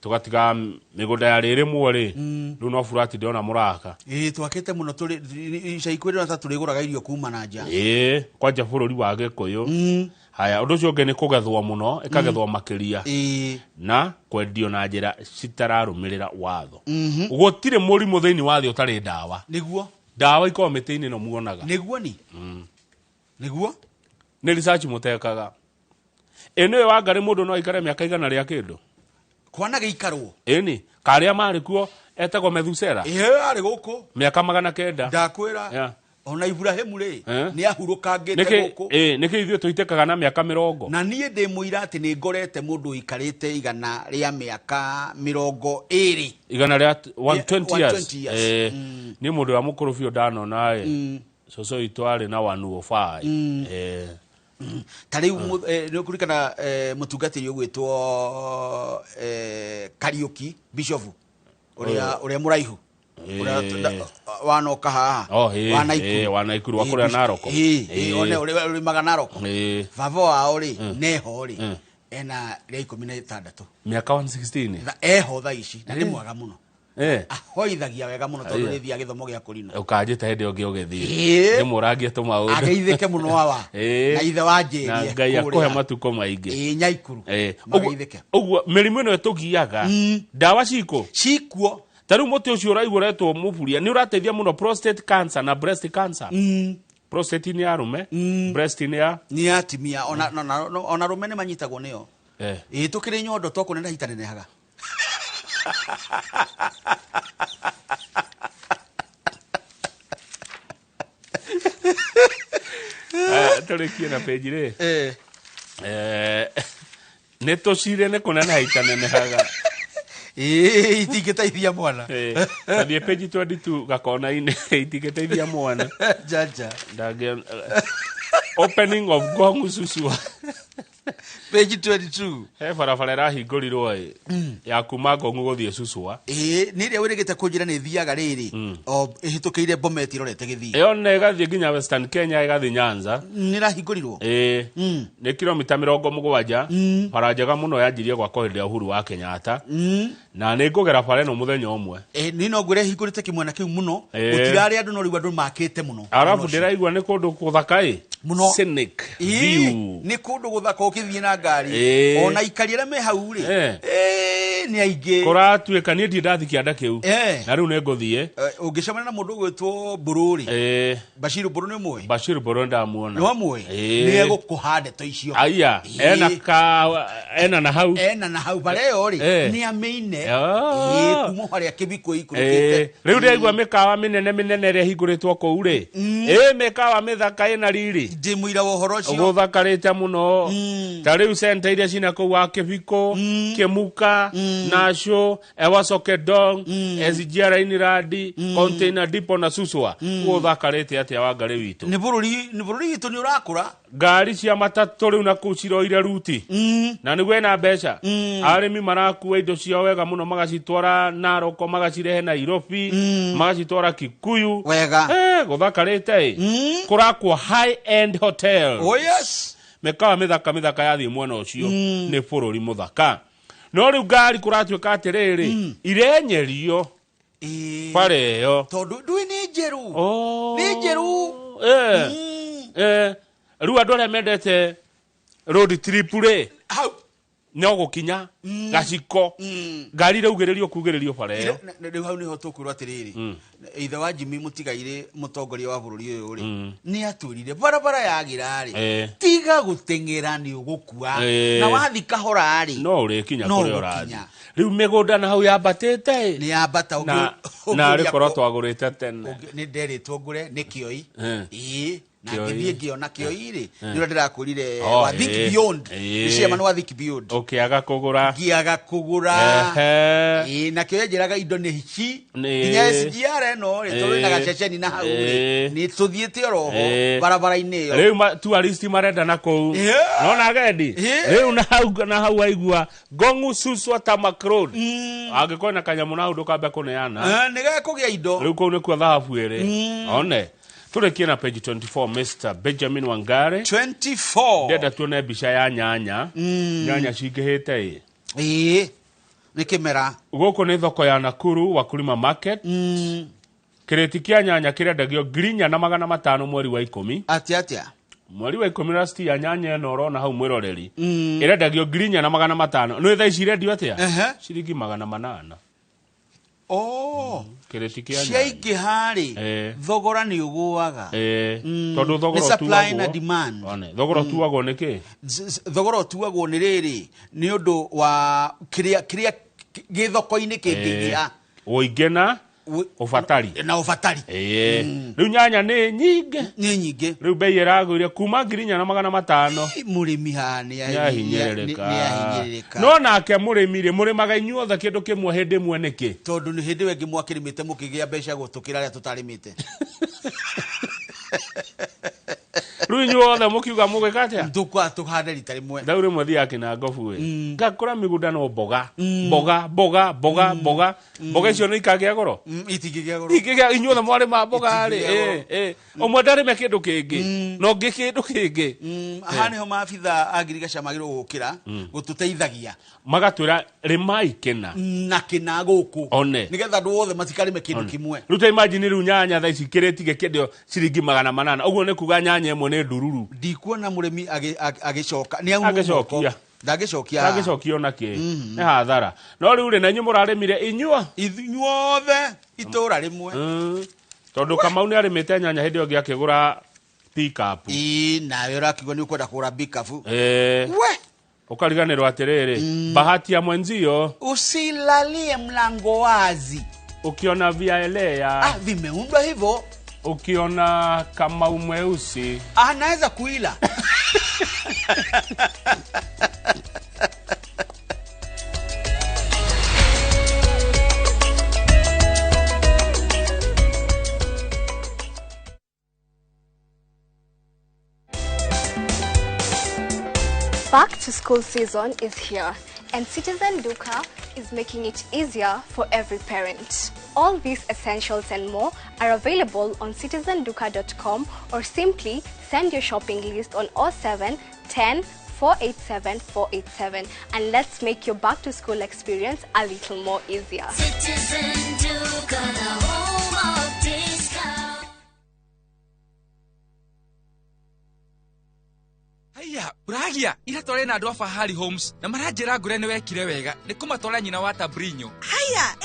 Tũgatiga mĩgũnda ya rĩrĩmwo rĩ, rĩu no burati ndĩrona mũraka. Twakĩte mũno tũrĩ, ica ikuhĩ ndĩrona ta tũrĩgũraga irio kuma na nja. Kwanja bũrũri wa Gĩkũyũ. Haya, ũndũ ũcio ũngĩ nĩ kũgethwo mũno, ĩkagethwo makĩria. Na kwendio na njĩra citararũmĩrĩra watho. Gũtirĩ mũrimũ thĩinĩ wa thĩ ũtarĩ ndawa. Nĩguo. Ndawa ikoragwo mĩtĩ-inĩ ĩno muonaga. Nĩguo ni? Nĩguo? Nĩ research mũtekaga. Ĩ nĩwe Wangarĩ mũndũ no aikare mĩaka igana rĩa kĩndũ? Kwana gĩikarwo. Ĩni, karĩa marĩ kuo etagwo Methusela. Arĩ gũkũ. Mĩaka magana kenda. Ndakwĩra. Ona Ibrahimu rĩ, nĩ ahurũkangĩte gũkũ. Nĩkĩ ithuĩ tũitĩkaga na mĩaka mĩrongo? Na niĩ ndĩ mũira atĩ nĩ ngorete mũndũ ũikarĩte igana rĩa mĩaka mĩrongo ĩrĩ. Igana rĩa 120 years. 120 years. Niĩ mũndũ ũrĩa mũkũrũ biũ ndanona ĩ, cũcũ witũ arĩ na 105. Ta rĩu nĩ ũkũririkana, mũtungatĩri ũgwĩtwo, Kariũki Bishop, ũrĩa mũraihu. Ũrĩa wanoka haha. Oh, Wa Naikuru. wa Naikuru, wa kũrĩa Narok. One ũrĩa ũrĩmaga Narok. Baba wao rĩ, neho rĩ, ena rĩa ikũmi na ĩtandatũ. Mĩaka 116. Eho thaa ici, na nĩ mwega mũno. Ahoithagia wega mũno tondũ nĩ thiaga gĩthomo gĩa kũrina. Ũkanjĩta hĩndĩ ĩyo ũgĩthiĩ. Ndĩmũrangie tũmaũndũ. Ageithĩke mũno awa. Na ithe wa Njĩrie. Na Ngai akũhe matukũ maingĩ. Nyaikuru. Mageithĩke. Ũguo mĩrimũ ĩno ĩtũgiaga. Ndawa ciko? Cikuo. Ta rĩu mũtĩ ũcio ũraigua ũretwo mũburia nĩ ũrateithia mũno prostate cancer na breast cancer. Prostate nĩ ya arũme, breast nĩ ya nĩ ya atumia. Ona arũme nĩ manyitagwo nĩyo. Ĩĩ tũkĩrĩ nyondo tokũneneha itanenehaga. Tũrĩkie na page rĩ. Nĩ tũcire nĩ kũneneha itanenehaga. Itingĩteithia mwana. Tathiĩ page 22 gakona-inĩ itingĩteithia mwana. Janja. Opening of Ngong Suswa. Page 22. He barabara ĩrahingũrirwo ĩ ya kuma Ngong gũthiĩ Suswa. Nĩ ĩrĩa wĩrĩgĩte kũnjĩra nĩ ĩthiaga rĩrĩ o ĩhĩtũkĩire Bomet ĩrorete Gĩthii. Ĩyo nĩ ĩgathiĩ nginya Western Kenya ĩgathiĩ Nyanza. Nĩ ĩrahingũrirwo? Nĩ kilomita 70. Bara njega mũno yanjirie gwakwo hĩndĩ ya Uhuru wa Kenyatta. Na nĩ ngũgera bara ĩno mũthenya ũmwe. Nĩ no ngwĩre hingũrĩte kĩmwena kĩu mũno. Gũtirarĩ andũ no rĩu andũ makĩte mũno. Arabu ndĩraigua nĩ kũndũ gũthaka ĩ. Mũno. Scenic view. Nĩ kũndũ gũthaka ũkĩthiĩ na ngari. Ona ikari arĩa me hau rĩ. Nĩ aingĩ. Kũratuĩka niĩ ndirĩ ndathiĩ kĩanda kĩu. Na rĩu nĩ ngũthiĩ. Ũngĩcemania na mũndũ ũgwĩtwo Mbũrũ rĩ. Bashir Mbũrũ nĩ ũmũĩ? Bashir Mbũrũ ndamuona. Nĩ wamũĩ? Nĩ egũkũha ndeto icio. Aya, ena na hau. Ena na hau bara ĩyo rĩ. Nĩ amĩine. Kuma harĩa Kĩbiko ĩikũrũkĩte. Rĩu ndĩraigua mĩkawa mĩnene mĩnene ĩrĩa ĩhingũrĩtwo kũu rĩ. Mĩkawa mĩthaka ĩna riri. Ndĩ mũira wa ũhoro ũcio. Gũthakarĩte mũno. Ta rĩu center iria cina kũu wa Kĩbiko, Kĩmuka, Nasho, Ewaso Kedong, SGR Inland, Container Depot na Suswa. Gũthakarĩte atĩa Wangarĩ witũ? Nĩ bũrũri witũ nĩ ũrakũra. Ngari cia matatũ rĩu na kũu ciroire ruti. Na nĩguo ĩna mbeca. Arĩmi marakua indo ciao wega mũno magacitwara Narok, magacirehe Nairobi, magacitwara Kikuyu. Wega. Gũthakarĩte ĩ. Kũrakwo high end hotel. Oh yes. Mĩkawa mĩthaka mĩthaka yathiĩ mwena ũcio nĩ bũrũri mũthaka. No rĩu ngari kũratuĩka atĩrĩrĩ, irenyerio bara ĩyo. Tondũ ndũĩ nĩ njerũ. Nĩ njerũ. Rĩu andũ arĩa mendete road trip rĩ, no gũkinya gaciko ngari iraugĩrĩrio kugĩrĩrio bara ĩyo. Rĩu hau nĩho tũkwĩrwo atĩrĩrĩ, ithe wa Jimmy Mũtigairĩ mũtongoria wa bũrũri ũyũ rĩ, nĩ atwĩrire barabara yagĩra rĩ, tiga gũteng'era nĩ ũgũkua. Na wathiĩ kahora rĩ, no ũrĩkinya kũrĩa ũrathiĩ. Rĩu mĩgũnda na hau yambatĩte ĩ. Nĩ yambata na rĩkorwo twagũrĩte tene. Nĩ nderĩtwo ngũre nĩ Kĩoi. Na ngĩthiĩ ngĩona Kĩoi rĩ, nĩ ũrĩa ndĩrakwĩrire wa Think Beyond. Nĩ chairman wa Think Beyond. Ũkĩaga kũgũra. Ngĩaga kũgũra. Na Kĩoi anjĩraga indo nĩ hici. Nginya SGR ĩno rĩ, tondũ ĩna gaceceni na hau rĩ, nĩ tũthiĩte oro ho barabara-inĩ ĩyo. Rĩu tourist marenda na kũu. Nona agendi? Rĩu na hau waigua Ngong Suswa Tarmac Road. Angĩkorwo na kanyamũ na hau ndũkambe kũneana. Nĩ gekũgĩa indo. Rĩu kũu nĩkuo thahabu ĩrĩ. One. Tũrĩkie na page 24 Mr. Benjamin Wangari. 24. Ndenda tuone mbica ya nyanya. Nyanya cingĩhĩte ĩ. Nĩ kĩmera. Gũkũ nĩ thoko ya Nakuru Wakulima Market. Kĩrĩti kĩa nyanya kĩrendagio 4,500 mweri wa 10. Atĩa? Mweri wa 10 rasti ya nyanya ĩno ũrona hau mwĩroreri. Ĩrendagio 4,500. Nĩ thaa ici irendio atĩa? Ciringi 800. Kĩrĩti kĩa nyanya. Ciaingĩha rĩ, thogora nĩ ũgũaga. Tondũ thogora Nĩ supply na demand. Thogora ũtuagwo nĩ kĩ? Thogora ũtuagwo nĩ rĩrĩ, nĩ ũndũ wa kĩrĩa gĩ thoko-inĩ kĩngĩingĩha. Ũingĩ na ũbatari. Na ũbatari. Rĩu nyanya nĩ nyingĩ. Nĩ nyingĩ. Rĩu bei ĩragũire kuma 4,500. Mũrĩmi haha nĩ ahinyĩrĩrĩka. No nake mũrĩmi rĩ, mũrĩmaga inyuothe kĩndũ kĩmwe hĩndĩ ĩmwe nĩkĩ? Tondũ nĩ hĩndĩ ĩyo ĩngĩ mwakĩrĩmĩte mũkĩgĩa mbeca gũtũkĩra arĩa tũtarĩmĩte. Rĩu inyuothe mũkiuga mũgĩka atĩa? Tukwa tuhande rita rĩmwe. Rĩu rĩmwe thiaga Kĩnangobu ĩ, ngakora mĩgũnda no mboga mboga mboga mboga mboga mboga icio nĩ ikagĩa goro. Itingĩgĩa goro. Ingĩgĩa inyuothe mwarĩma mboga rĩ, Itingĩgĩa goro. Ũmwe ndarĩme kĩndũ kĩngĩ na ũngĩ kĩndũ kĩngĩ. Haha nĩho maabitha a ngirigaca magĩrĩirwo gũkĩra gũtũteithagia. Magatwĩra rĩmai kĩna na kĩna gũkũ One. nĩgetha andũ othe matikarĩme kĩndũ kĩmwe. Rĩu ta imagine rĩu nyanya thaa ici kĩrĩti gĩkĩendio ciringi 800, ũguo nĩ kuga nyanya ĩmwe nĩ ndururu. Ndikuona mũrĩmi agĩcoka nĩ aunwo Agĩcokia. moko. Ndangĩcokia. Ndangĩcokia ona kĩ. Nĩ hathara. No rĩu rĩ, na inyuĩ mũrarĩmire inyuo? Inyuothe itũra rĩmwe. Tondũ Kamau nĩ arĩmĩte nyanya hĩndĩ ĩyo ĩngĩ akĩgũra pickup. Ĩĩ, nawe ũrakiuga nĩ ũkwenda kũgũra pickup. We. Ukariganĩrwo atĩrĩrĩ, bahati ya mwenzio usilalie mlango wazi. Ukiona viaelea. Vimeundwa hivyo. Ukiona Kamau mweusi. Anaweza kuila. Back to school season is here, and Citizen Duka is making it easier for every parent. All these essentials and more are available on citizenduka.com or simply send your shopping list on 07 10 487 487, and let's make your back to school experience a little more easier. Citizen Duka, the home of discount. Haiya, uragia ira tware na andu a Fahari Homes na maranjira ngure ni wekire wega ni kumatwara nyina wa Tabrinyo. Haiya,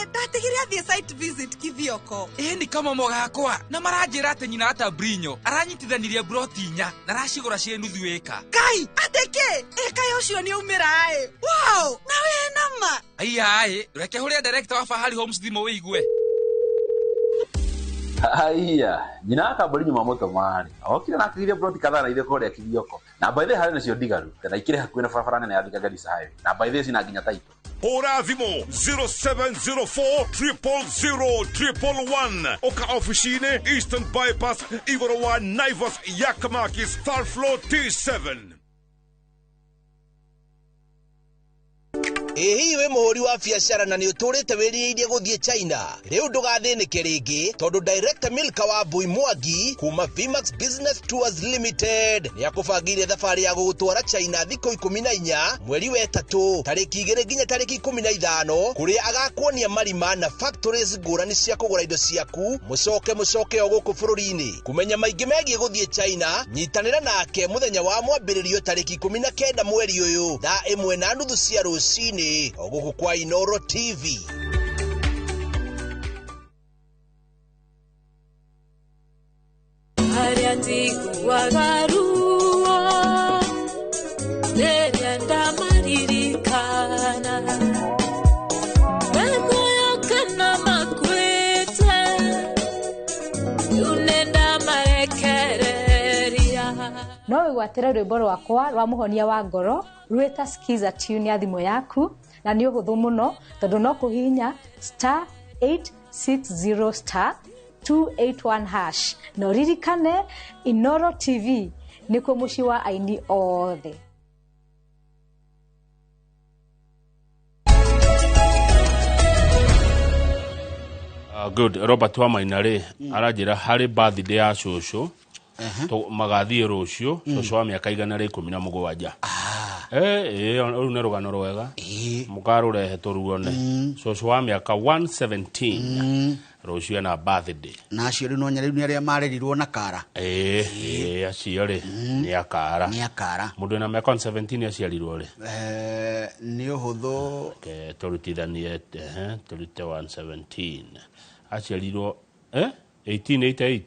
ndatigire athie site visit Kithioko. Ni kama mogakwa na maranjira ati nyina wa Tabrinyo aranyitithanirie broti inya na aracigura cie nuthu eka. Kai, ateke, kai ucio ni umira ai. Wow, na we nama. Haiya, reke huria director wa Fahari Homes thimu wigue. Haiya, nyina wa Tabrinyo mamoto mari. Okire na akigire broti kadhaa na ithe kuria Kithioko. Na by the harĩ nacio ndigaru, na ikire hakuhĩ na barabara nene ya Thika Garissa Highway. Na by the cina nginya title. Hũra thimũ 0704 000 111. Oka ofici-inĩ Eastern Bypass igũrũ wa Naivas Yakamakis third floor T7. Ĩĩ we mũhũri wa biacara na nĩ ũtũrĩte wĩrirĩirie gũthiĩ China. Rĩu ndũgathĩnĩke rĩngĩ tondũ Director Milka wa Mbui Mwangi kuma Vmax Business Tours Limited nĩ akũbangĩire thabarĩ ya gũgũtwara China thikũ 14 mweri wa 3 tarĩki 2 nginya tarĩki 15 kũrĩa agakuonia marima na factories ngũrani cia kũgũra indo ciaku mũcoke o gũkũ bũrũri-inĩ. Kũmenya maingĩ megiĩ gũthiĩ China nyitanĩra nake mũthenya wa mwambĩrĩrio tarĩki 19 mweri ũyũ thaa 1:30 cia rũcinĩ oguku kwa Inoro TV. No wĩgwatĩre rwĩmbo rwakwa rwa mũhonia wa ngoro rwĩta Skiza tune ya thimũ yaku na nĩ ũhũthũ mũno tondũ no kũhihinya star 860 star 281 hash na ũririkane Inoro TV nĩkuo mũciĩ wa aini othe. Good. Robert wa Maina rĩ aranjĩra harĩ birthday ya cũcũ magathiĩ rũciũ cũcũ wa mĩaka 117. Rũu nĩ rũgano rwega mũkarũrehe tũruone. Cũcũ wa mĩaka 117 rũciũ ena birthday. Na acio rĩu no rĩu nĩ arĩa marerirwo na kara. Acio rĩ nĩ akara. Nĩ akara. Mũndũ wĩna mĩaka 117 aciarirwo rĩ? Nĩ ũhũthũ. Tũrutithanie, tũrute 117. Aciarirwo 1888.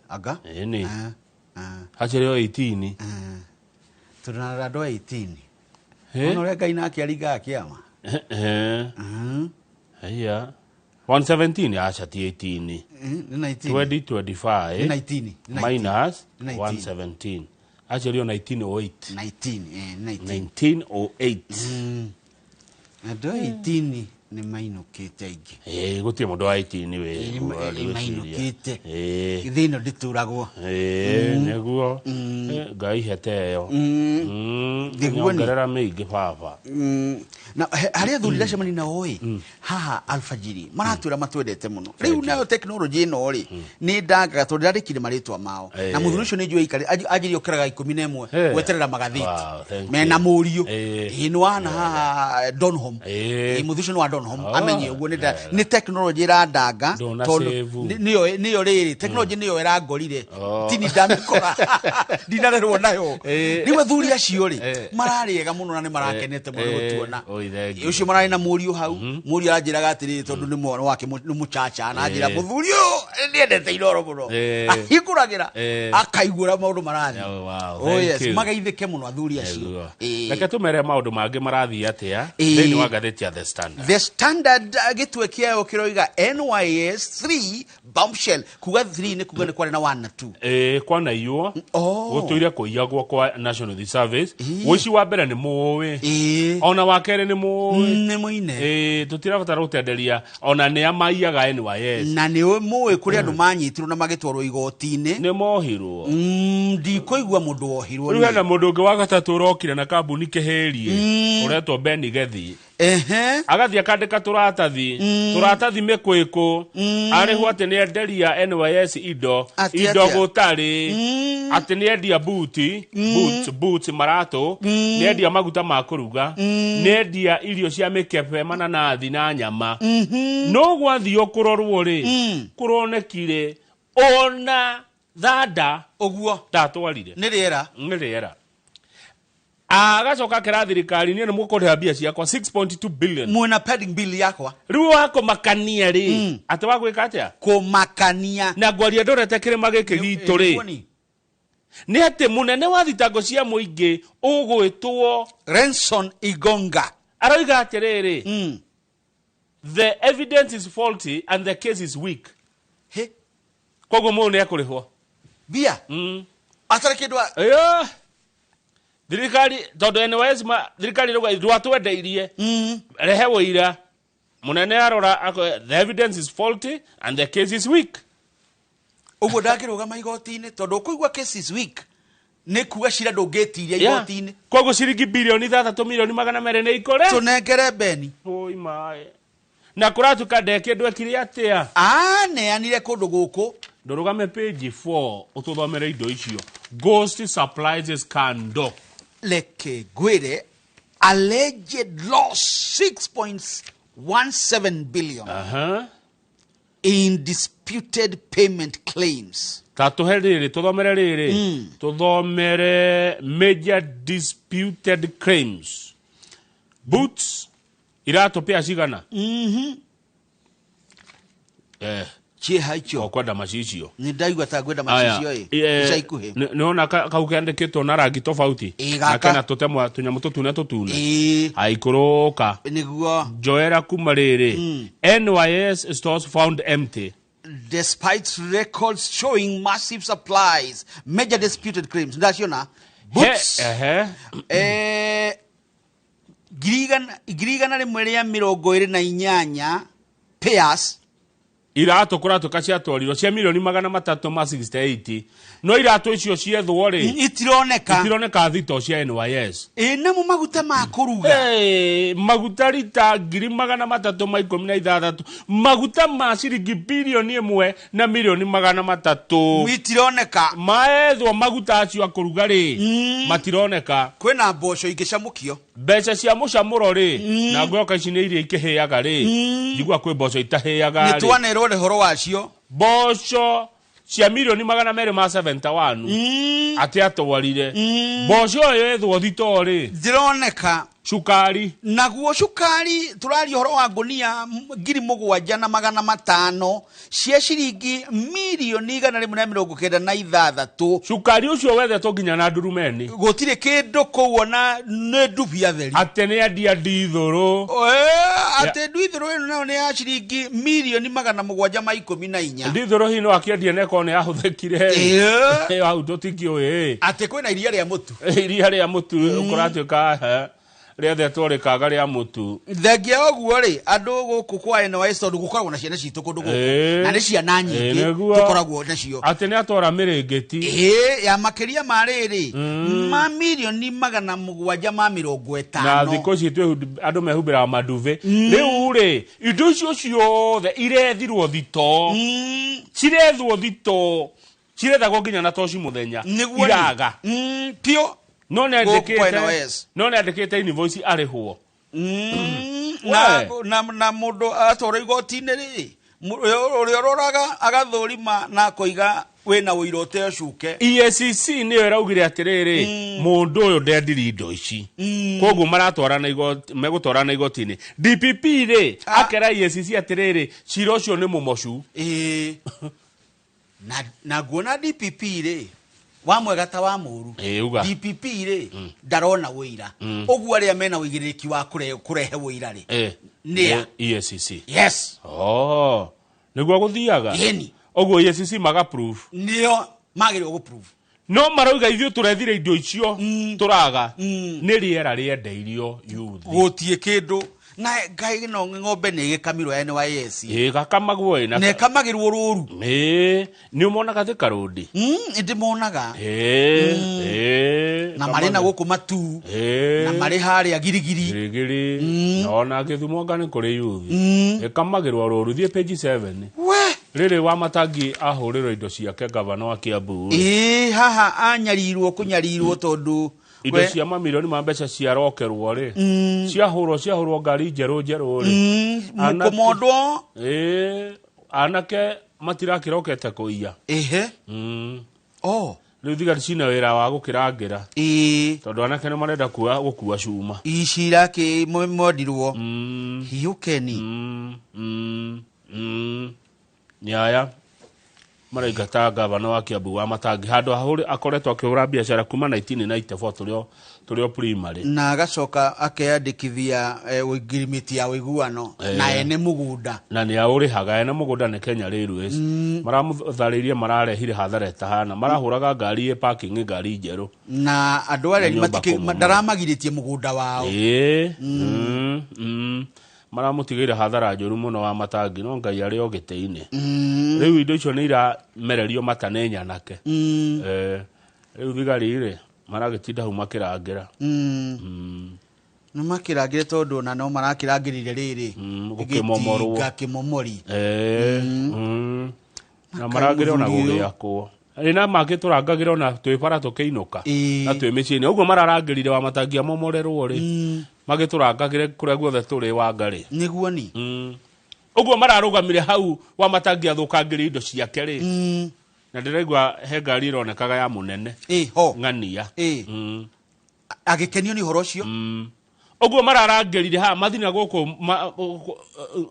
Aga? Nĩ. Aciarirwo 18. Tũrona andũ a 18. Ona ũrĩa Ngai nake aringaga kĩama. Haiya. 117 aca ti 18. Nĩ 19. 2025 Nĩ 19. minus 19. 117. Aciarirwo 1908. 19, 19. 1908. Andũ a 18. Nĩ mainũkĩte aingĩ. Ĩĩ, gũtirĩ mũndũ wa 18 wĩ Ĩĩ, mainũkĩte. Ĩĩ. Thĩ ĩno ndĩtũragwo. Ĩĩ, nĩguo. Ngai hete ĩyo. Nĩguo nĩ. Nyongerera mĩingĩ baba. Na harĩ athuri ndacemania nao ĩ haha alfajiri maratwĩra matwendete mũno. Rĩu nayo tekinoronjĩ ĩno rĩ, nĩ ndangaga tondũ ndĩrandĩkire marĩtwa mao, na mũthuri ũcio nĩ njũĩ aikarĩ anjirie okĩraga 11 gweterera magathĩti Wow, thank mena you. mũriũ. Ĩĩ, nĩ wana haha Donholm. Ĩĩ, mũthuri ũcio nĩ wa Donholm. Oh, amenye ũguo nĩ tekinoronjĩ ĩrandanga Ndũna tondũ save. nĩyo rĩrĩ tekinoronjĩ nĩyo ĩrangorire. Oh. Tini ndamĩkora, ndinarerwo nayo. Rĩu athuri acio rĩ, mararĩega mũno na nĩ marakenete mũno nĩ gũtuona. Oi, thank you. Ũcio mararĩ na mũriũ hau, mũriũ aranjĩraga atĩrĩrĩ, tondũ nĩ mwana wake nĩ mũchacha, na anjĩra mũthuri ũyũ nĩendete Inooro mũno, ahingũragĩra akaigua ũrĩa maũndũ marathiĩ. Oh, wow, Oh, thank yes, you. magaithĩke mũno athuri acio. Nĩguo. Ĩĩ. Reke tũmere maũndũ mangĩ marathiĩ atĩa Ĩĩ. thĩinĩ wa ngathĩti ya The Standard. The Standard, gĩtwe kĩayo kĩroiga NYS 3 bombshell, kuga 3 nĩ kuga nĩ kwarĩ na 1 na 2. Ĩĩ, kwanaiywo. Oh. Gũtũire kũiyagwo kwa National Youth Service. Ĩĩ. Ũici wa mbere nĩ mũĩ, Ĩĩ. ona wa kerĩ nĩ mũĩ. Nĩ mũine. Ĩĩ, tũtirabatara gũtenderia ona nĩ amaiyaga NYS. Na nĩ mũĩ kũrĩ andũ manyitirwo na magĩtwarwo igoti-inĩ. Nĩ mohirwo. Ndikũigua mũndũ wohirwo Rĩu niĩ. hena mũndũ ũngĩ wa gatatũ ũrokire na kambuni kĩhĩrie, ũretwo Ben Gethi. Agathiĩ akandĩka tũratathi, tũratathi mĩkwĩkũ, arĩhwo atĩ nĩ enderia NYS indo. Atĩ indo atĩa? gũtarĩ, atĩ nĩ endia buti, boots, boots maratũ, nĩ endia maguta ma kũruga, nĩ endia irio cia mĩkebe, mananathi na nyama. No gwathio kũrorwo rĩ, kũronekire ona thanda ũguo ndatwarire. Nĩ rĩera. Nĩ rĩera. Agacoka akera thirikari, niĩ nĩ mũkũrĩha mbia ciakwa 6.2 billion. Mwĩna pending bill yakwa. Rĩu wakũmakania rĩ, atĩ wagwĩka atĩa? Kũmakania. Na ngwaria ndorete kĩrĩma gĩkĩ gitũ rĩ, Nĩguo ni. nĩ atĩ mũnene wa thitango cia mũingĩ ũgwĩtwo Renson Igonga aroiga atĩrĩrĩ, the evidence is faulty and the case is weak. He. Koguo mũndũ nĩ ekũrĩhwo mbia atarĩ kĩndũ Ĩyo. Thirikari tondũ NYS thirikari rĩu ndwatwendeirie, rehe wũira. Mũnene arora the evidence is faulty and the case is weak. Ũguo ndangĩrũgama igoti-inĩ tondũ ũkũigua case is weak nĩ kuga cira ndũngĩtiria igoti-inĩ. Koguo ciringi bilioni ithathatũ milioni magana merĩ nĩ ikũre. Tũnengere Beni. Oi maĩ. Na kũratuĩka ndekĩ ndwekire atĩa? Aneanire kũndũ gũkũ. Ndũrũgame page 4 ũtũthomere indo icio. Ghost supplies scandal. Leke ngwĩre, alleged loss 6.17 billion in disputed payment claims. Ta tũhe rĩrĩ, tũthomere rĩrĩ, tũthomere major disputed claims. Boots iratũ pĩa cigana? Kĩeha icio. Ũkwenda macicio. Nĩ ndaigua ta ngwenda Aya, macicio ĩ ica ikuhĩ. Nĩwona kau kendĩkĩtwo na rangi tofauti? Ĩ, Na gaka. kena tũtemwa tũnyamũ tũtune tũtune. Ĩ. Aikũrũka. Nĩguo. Njoera kuma rĩrĩ, NYS stores found empty despite records showing massive supplies. Major disputed claims ndaciona boots. Ehe. 128,000 pairs. Iratũ kũratũka ciatwarirwo cia milioni magana matatũ ma 68, no iratũ icio ciethwo rĩ, itironeka. Itironeka thito cia NYS. Ĩ, namo maguta ma kũruga. Hey, maguta rita ngiri magana matatũ ma ikũmi na ithathatũ, maguta ma ciringi bilioni ĩmwe na milioni magana matatũ itironeka. Maethwo maguta acio a kũruga rĩ, matironeka. Kwĩna mboco ingĩcamũkio. Mbeca cia mũcamũro rĩ, na ngũyoka ici nĩ iria ikĩhĩaga rĩ, njigua kwĩ mboco itahĩaga nĩ rĩ. twanerwo nĩ ũhoro wacio. Mboco cia milioni magana merĩ ma 71 atĩ atwarire mboco ĩyo ethwo thito rĩ, ndironeka. Cukari. Naguo cukari tũraria ũhoro wa ngũnia 7,500 cia ciringi milioni 196. Cukari ũcio wethetwo nginya na ndurumeni. Gũtirĩ kĩndũ kũu ona nĩ ndubia theri. Atĩ nĩ endia ndithũrũ. Atĩ ndithũrũ ĩno nayo nĩ ya ciringi milioni magana mũgwanja ma ikũmi na inya. Ndithũrũ hihi no akĩendie na ĩkorwo nĩ yahũthĩkire. Ĩĩ. Ĩyo hau tũtikĩũĩ. Atĩ kwĩna iria rĩa mũtu. Iria rĩa mũtu kũratuĩka, Rĩethetwo rĩkaga rĩa mũtu. Thengia ũguo rĩ, andũ gũkũ kwa NYS, tondũ gũkoragwo na ciana citũ kũndũ gũkũ, na nĩ ciana nyingĩ tũkoragwo nacio. Atĩ nĩ atwara mĩrĩngĩti. Ĩĩ, ya makĩria ma rĩrĩ ma 750,000,000. Na thikũ ici andũ mehumbĩraga maduve. Rĩu rĩ, indo icio ciothe irethirwo thitoo, cirethwo thitoo, cirethagwo nginya na toci mũthenya. Nĩguo nĩ. Iraga. Pio. No nĩ Gũkũ kwa andĩkĩte NYS. no nĩ andĩkĩte invoice arĩhwo. Na, na mũndũ atwarwo igoti-inĩ rĩ, ũrĩa ũroraga agathũrima na akoiga wĩna ũira ũtecuke. EACC nĩyo ĩraugire atĩrĩrĩ, mũndũ ũyũ ndendiri indo ici, koguo maratwarana igoti, megũtwarana igoti-inĩ. DPP rĩ, akera EACC atĩrĩrĩ, cira ũcio nĩ mũmocu. Ĩĩ. Na nguona DPP rĩ, wa mwega ta wa mũru. Ĩĩ, uga. DPP rĩ, ndarona ũira. Ũguo arĩa mena ũigĩrĩrĩki wa kũrehe ũira rĩ, nĩa? EACC. Yes. Oh, nĩguo gũthiaga. Ĩni. Ũguo EACC maga proof. Nĩo magĩrĩirwo gũ prove. No marauga ithuĩ tũrethire indo icio tũraga nĩ rĩera rĩendeirio youth. Gũtiĩ kĩndũ. Na ngai no ng'ombe nĩ ĩgĩkamirwo ya NYS. Ĩĩ, gakamagwo ĩ, Na ĩkamagĩrwo rũru. Ĩĩ, nĩ ũmonaga Thika Road? Nĩndĩmonaga. Ĩĩ, ĩĩ, Na marĩ na gũkũ Matuu. Ĩĩ. Na marĩ harĩa Girigiri. Girigiri. Na ona Gĩthumo anga nĩ kũrĩ youth. Ĩkamagĩrwo rũru. Thiĩ page 7. We. Rĩrĩ wa Matangi ahũrĩrwo indo ciake gavana wa Kiambu. Ĩĩ, haha anyarirwo kũnyarirwo tondũ Indo cia mamirioni ma mbeca ciarokerwo rĩ, ciahũrwo ngari njerũ njerũ rĩ. Mũkũmondwo. Ĩĩ, anake matirakĩrokete kũiya. Ehe. Oh. Rĩu thigari cina wĩra wa gũkĩrangĩra. Ĩĩ. Tondũ anake nĩ marenda gũkua cuma. Ici irakĩ mondirwo. Hiũkeni. Nyaya maraingata gavana wa Kiambu wa Matangi handũ akoretwo akĩhũra biacara kuma 1994 tũrĩ o primary. Na agacoka akeyandĩkithia ngirimiti ya ũiguano na ene mũgũnda. Na nĩ aũrĩhaga ene mũgũnda nĩ Kenya Railways. Maramũtharĩirie, mararehire hathara ĩtahana, marahũraga ngari ĩ parking, ngari njerũ. Na andũ arĩa Na nyũmba kũmomora. ndaramagirĩtie mũgũnda wao. Ĩĩ. Maramũtigĩire hathara njũru mũno wa Matangi, no Ngai arĩ o gĩtĩ-inĩ. Rĩu indo icio nĩ iramererio mata nĩ nyanake. Rĩu thigari rĩ, maragĩtinda hau makĩrangĩra. Nĩ makĩrangĩre tondũ ona no marakĩrangĩrire rĩrĩ. Gũkĩmomorwo. Gĩtinga kĩmomori. Na marangĩre ona gũgĩakwo. Ĩ, na makĩtũrangagĩra ona twĩ bara tũkĩinũka. Na twĩ mĩciĩ-inĩ. Ũguo mararangĩrire wa Matangi amomorerwo rĩ. Magĩtũrangagĩre kũrĩa guothe tũrĩ wa Ngarĩ. Nĩguo ni. Ũguo mararũgamire hau wa Matangi athũkangĩrie indo ciake rĩ. Na ndĩraigua he ngari ĩronekaga ya mũnene. Ĩ, ho. Ng'ania. Ĩ. Agĩkenio nĩ ũhoro ũcio. Ũguo mararangĩrire haha mathina gũkũ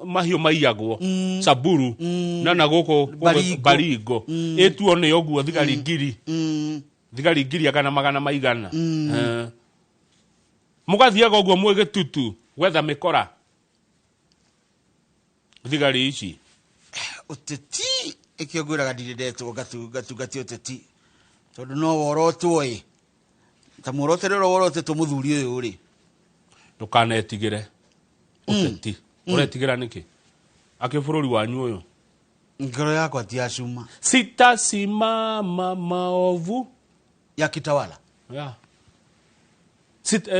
mahiũ maiyagwo. Samburu. Na gũkũ Baringo. Baringo. Ĩtuo nĩ ũguo thigari ngiri. Thigari ngiri kana magana maigana. Mũgathiaga ũguo mwĩ gĩtutu gwetha mĩkora. Thigari ici. Ũteti ĩkĩo ngwĩraga ndirĩ ndetwo ngatungati ũteti. Tondũ no worotwo ĩ. Ta muorote rĩrĩa worotetwo mũthuri ũyũ rĩ. Ndũkanetigĩre ũteti. Ũretigĩra nĩkĩ? Akĩ bũrũri wanyu ũyũ. Ngoro yakwa ti ya cuma. Sitasimama maovu ya kitawala. Yeah.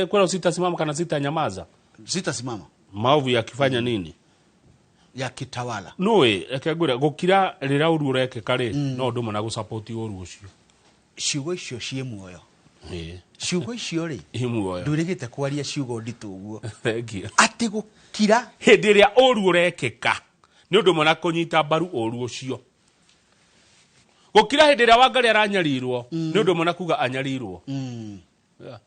Kwela sitasimama kana sitanyamaza? Sitasimama. Maovu yakifanya nini? Ya kitawala. Nũĩ, reke ngwĩre, gũkira rĩrĩa ũru ũrekĩka rĩ, no ũndũ ũmwe na gũsupport ũru ũcio. Ciugo icio ciĩ muoyo. Ĩĩ. Ciugo icio rĩ, Ĩ muoyo. ndwĩrĩgĩte kwaria ciugo nditũ ũguo. Thank you. Atĩ gũkira hĩndĩ ĩrĩa ũru ũrekĩka nĩ ũndũ ũmwe na kũnyita mbaru ũru ũcio. Gũkira hĩndĩ ĩrĩa Wangari aranyarirwo nĩ ũndũ ũmwe na kuga anyarirwo. Yeah.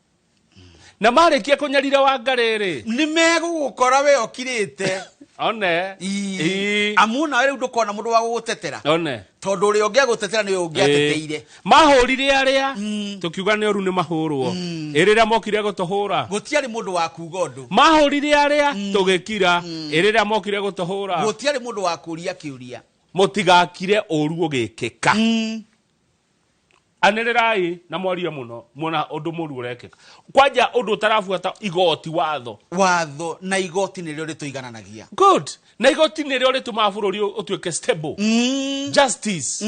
Na marĩkia kũnyarira Wangari rĩ, nĩ megũgũkora we ũkirĩte. One. Ii. Amu nawe rĩu ndũkona mũndũ wa gũgũtetera. One. Tondũ ũrĩa ũngĩagũtetera nĩwe ũngĩateteire. Ĩĩ. Mahũrire arĩa tũkiuga nĩ ũru nĩ mahũrwo. Ĩ rĩrĩa mokire gũtũhũra, gũtiarĩ mũndũ wa kuga ũndũ. Mahũrire arĩa tũgĩkira. Ĩ rĩrĩa mokire gũtũhũra, gũtiarĩ mũndũ wa kũria kĩũria. Mũtigakire ũru ũgĩkĩka. Anĩrĩrai na mwarie mũno muona ũndũ mũru ũrekĩka. Kwanja ũndũ ũtarabuata igoti watho. Watho na igoti nĩrĩo rĩtũigananagia. Good. Na igoti nĩrĩo rĩtũmaga bũrũri ũtuĩke stable. Justice.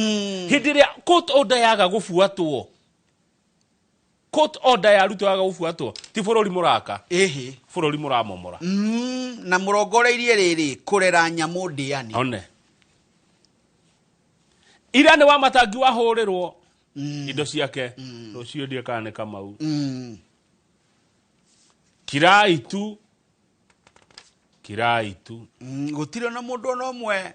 Hĩndĩ ĩrĩa court order yaga gũbuatwo. Court order ya Ruto yaga gũbuatwo. Ti bũrũri mũraka. Ĩhĩ. Bũrũri mũramomora. Na mũrongoreirie rĩrĩ kũrera nyamũ ndĩani. One. Ira nĩ wa matangi wahũrĩrwo indo ciake rũciũ ndiĩ kana nĩ Kamau. Kirai tu. Kirai tu. Gũtirĩ na mũndũ ona ũmwe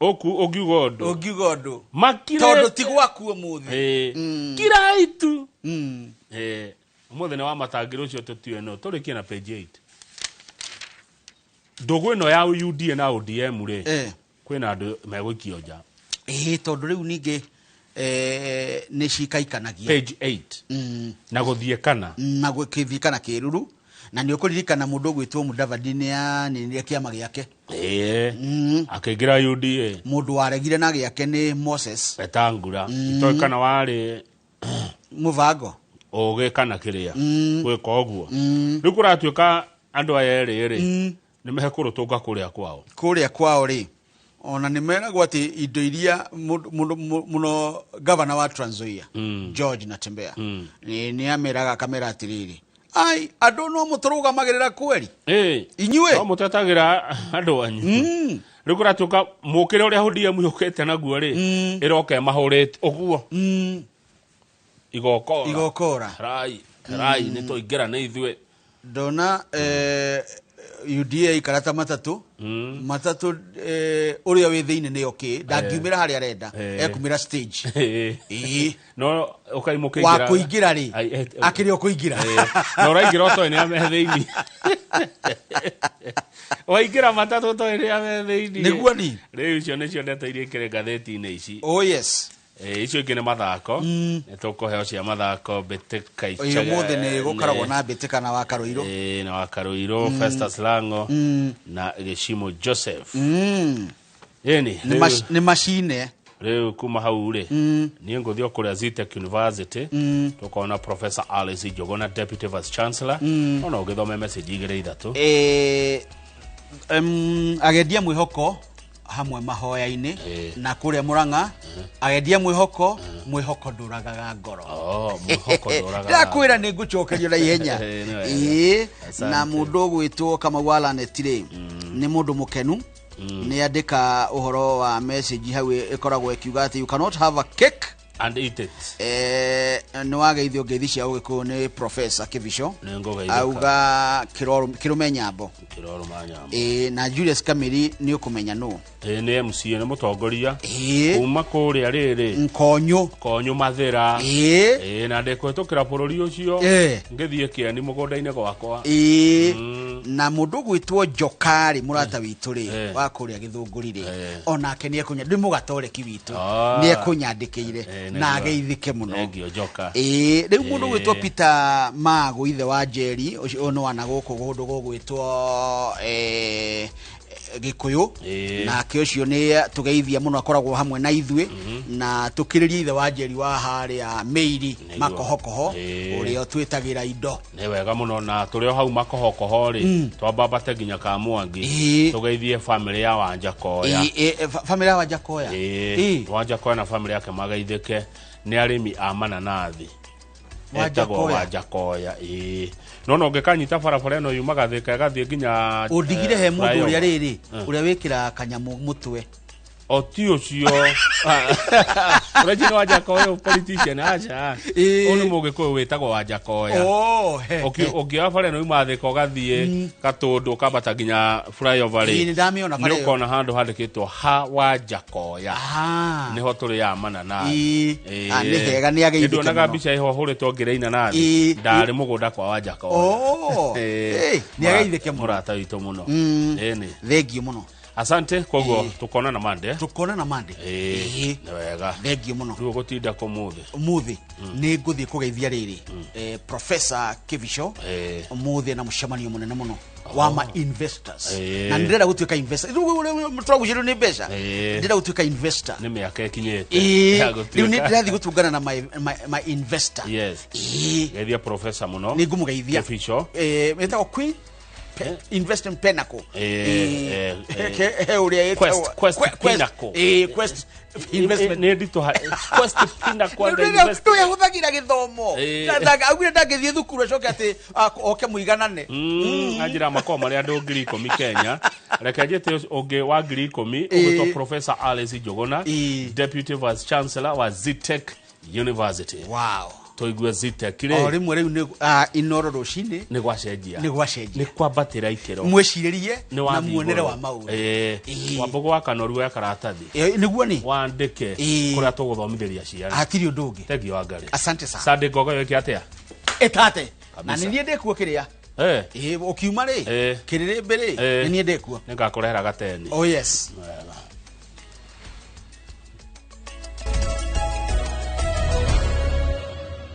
ũngiuga ũndũ. Ũngiuga ũndũ. Makire tondũ ti gwaku ũmũthĩ. Kirai tu. Ũmũthĩ nĩ wa matangi rũciũ tũtiũĩ no tũrĩkie na page 8. Ndũgũ ĩno ya UDA na ODM rĩ. Kwĩna andũ megũikio nja. Tondũ rĩu ningĩ nĩ cikaikanagia. Page 8. Na gũthiĩ kana. Na gũthiĩ kana kĩruru. Na nĩ ũkũririkana mũndũ ũgwĩtwo Mudavadi nĩ aninire kĩama gĩake. Akĩingĩra UDA. Mũndũ waregire na gĩake nĩ Moses Wetangula. Itoĩ kana warĩ mũbango ũgĩ kana kĩrĩa. Gwĩka ũguo. Rĩu kũratuĩka andũ aya erĩ rĩ nĩ mekũrũtũnga kũrĩa kwao. Kũrĩa kwao rĩ ona nĩ meragwo atĩ indo iria mũno gavana wa Trans Nzoia George Natembeya nĩ ameraga akamera atĩrĩrĩ, ai andũ no mũtũrũgamagĩrĩra kweri. Inyuĩ no mũtetagĩra andũ anyu. Rĩu kũratuĩka mũkĩre ũrĩa ODM yũkĩte naguo rĩ ĩroka ĩmahũrĩte ũguo. Igokora. Igokora. Rai, rai nĩ twaingĩra nĩ ithuĩ. Ndona UDA ikarata matatũ. Matatũ ũrĩa wĩ thĩinĩ nĩ okay ndangiumĩra harĩa arenda ekumĩra stage. No ũkaimũkĩingĩra wa kũingĩra rĩ akĩrĩ o kũingĩra. No ũraingĩra ũtoĩ nĩ ame thĩinĩ. Waingĩra matatũ ũtoĩ nĩ ame thĩinĩ. Nĩguo ni rĩu icio nĩcio ndeto iria ikĩrĩ ngathĩti-inĩ ici. Oh yes. Icio ingĩ nĩ mathako. Nĩ tũkũheo cia mathako mbĩtĩka ica. Ũmũthĩ nĩ gũkoragwo na mbĩtĩka na wa Karũirũ. Na wa Karũirũ, Festus Lango na Gĩcimo Joseph. Ĩni nĩ macine. Rĩu kuma hau rĩ niĩ ngũthiĩ kũrĩa Zetech University tũkona Professor Alice Njuguna Deputy Vice Chancellor. Ona ũgĩthome message igĩrĩ ithatũ. Agendia mwĩhoko hamwe mahoya-inĩ na kũrĩa Murang'a. Agendia mwĩhoko, mwĩhoko ndũragaga ngoro. Mwĩhoko ndũragaga. Ndakwĩra nĩ ngũcokerio na ihenya. Na mũndũ ũgwĩtwo Kamau Alanet rĩ nĩ mũndũ mũkenu. Nĩ andĩka ũhoro wa message hau ĩkoragwo ĩkiuga atĩ you cannot have a cake and eat it. Nĩ wageithio ngeithi cia ũgĩkũyũ nĩ Professor Kibicho. Auga kĩrũme nyambo. Na Julius Kamiri nĩ ũkũmenya nũ. Nĩ MC nĩ mũtongoria. Kuma kũrĩa rĩrĩ. Nkonyũ. Konyũ Mathĩra. Na ndĩkũhĩtũkĩra bũrũri ũcio. Ngĩthiĩ Kĩeni mũgũnda-inĩ gwakwa. Na mũndũ ũgwĩtwo Njoka rĩ mũrata witũ rĩ wa kũrĩa Gĩthũngũri rĩ onake nĩ ekũnya ndĩ mũgatoreki witũ nĩ ekũnyandĩkĩire na ageithĩke mũno. Rĩu mũndũ ũgwĩtwo Peter Mago ithe wa Njeri ũcio nĩ wana gũkũ kũndũ gũgwĩtwo Gĩkũyũ nake ũcio nĩ tũgeithia mũno akoragwo hamwe na ithuĩ na tũkĩrĩrie ithe wa Njeri wa harĩa Mĩiri Makohokoho ũrĩa twĩtagĩra indo. Nĩ wega mũno na tũrĩ o hau Makohokoho rĩ twambambate nginya Kamwangi tũgeithie family ya Wanja Koya. Family ya Wanja Koya. Wanja Koya na family yake mageithĩke nĩ arĩmi a mananathi. Etagwo Wanja Koya. No no ngĩkanyita barabara ĩno yumaga Thika ĩgathiĩ nginya ũndigire he mũndũ ũrĩa rĩrĩ ũrĩa wĩkĩraga kanyamũ mũtwe. O ti ũcio. Ũrĩa nĩ Wanja Koya politician aca. Ũyũ nĩ mũgĩkũyũ wĩtagwo Wanja Koya. Ũngĩoya bara ĩno yuma Thika ũgathiĩ Gatũndũ ũkambata nginya flyover rĩ. Nĩ ũkona handũ handĩkĩtwo ha Wanja Koya. Nĩho tũrĩaga mananathi. Nĩ hega nĩ ageithĩke mũno. Ndonaga mbica ĩho hũrĩtwo ngĩrĩa inanathi. Ndarĩ mũgũnda kwa Wanja Koya. Nĩ ageithĩke mũno. Mũrata witũ mũno. Thengiũ mũno. Asante. Koguo tukonana mande. Tukonana mande. Ĩĩ, nĩ wega. Thengio mũno. Rĩu ũgũtinda kũ mũthĩ? Umuthi nĩ ngũthiĩ kũgeithia rĩrĩ Professor Kivisho. Umuthi na mũcemanio mũnene mũno wa ma investors. Na nĩ ndĩrenda gũtuĩka investor. Rĩu tũragucĩrĩrio nĩ mbeca. Ndĩrenda gũtuĩka investor. Nĩ mĩaka ĩkinyĩte ya gũtuĩka. Rĩu nĩ ndĩrathiĩ gũtungana na my investor. Yes. Geithia professor mũno. Nĩ ngũmũgeithia. Kibicho. Ĩtagwo Queen Investment Pinnacle. He ũrĩa ĩtagwo. Quest Pinnacle. Quest Investment. Nĩ nditũ Quest Pinnacle and Investment. Rĩu yahũthagĩra gĩthomo. Augire ndangĩthiĩ thukuru acoke atĩ oke mũiganane. Anjĩra makorwo marĩ andũ 10,000 Kenya. Reke njĩte ũngĩ wa 10,000 ũgwĩtwo Professor Alice Njuguna, Deputy Vice Chancellor wa Zetech University. Wow. Tũigue Zetech rĩ. O rĩmwe rĩu nĩ Inoro rũcinĩ. Nĩ gwacenjia. Nĩ gwacenjia. Nĩ kwambatĩra ikĩro. Mwĩcirĩrie Nĩ na wathiĩ muonere igũrũ. wa maũndũ. Wambũgũ wa Kanoru wa karatathi. Nĩguo nĩ. Wandĩke kũrĩa tũgũthomithĩria ciana. Hatirĩ ũndũ ũngĩ. Thengiũ wa Ngarĩ. Asante sana. Sunday Ngogo yoke atĩa? Ĩtate. Na Kabisa. nĩ niĩ ndĩkuo kĩrĩa. Ũkiuma rĩ, kĩrĩrĩmbĩ rĩ, nĩ niĩ ndĩkuo. Nĩngakũrehera gateni. Oh yes.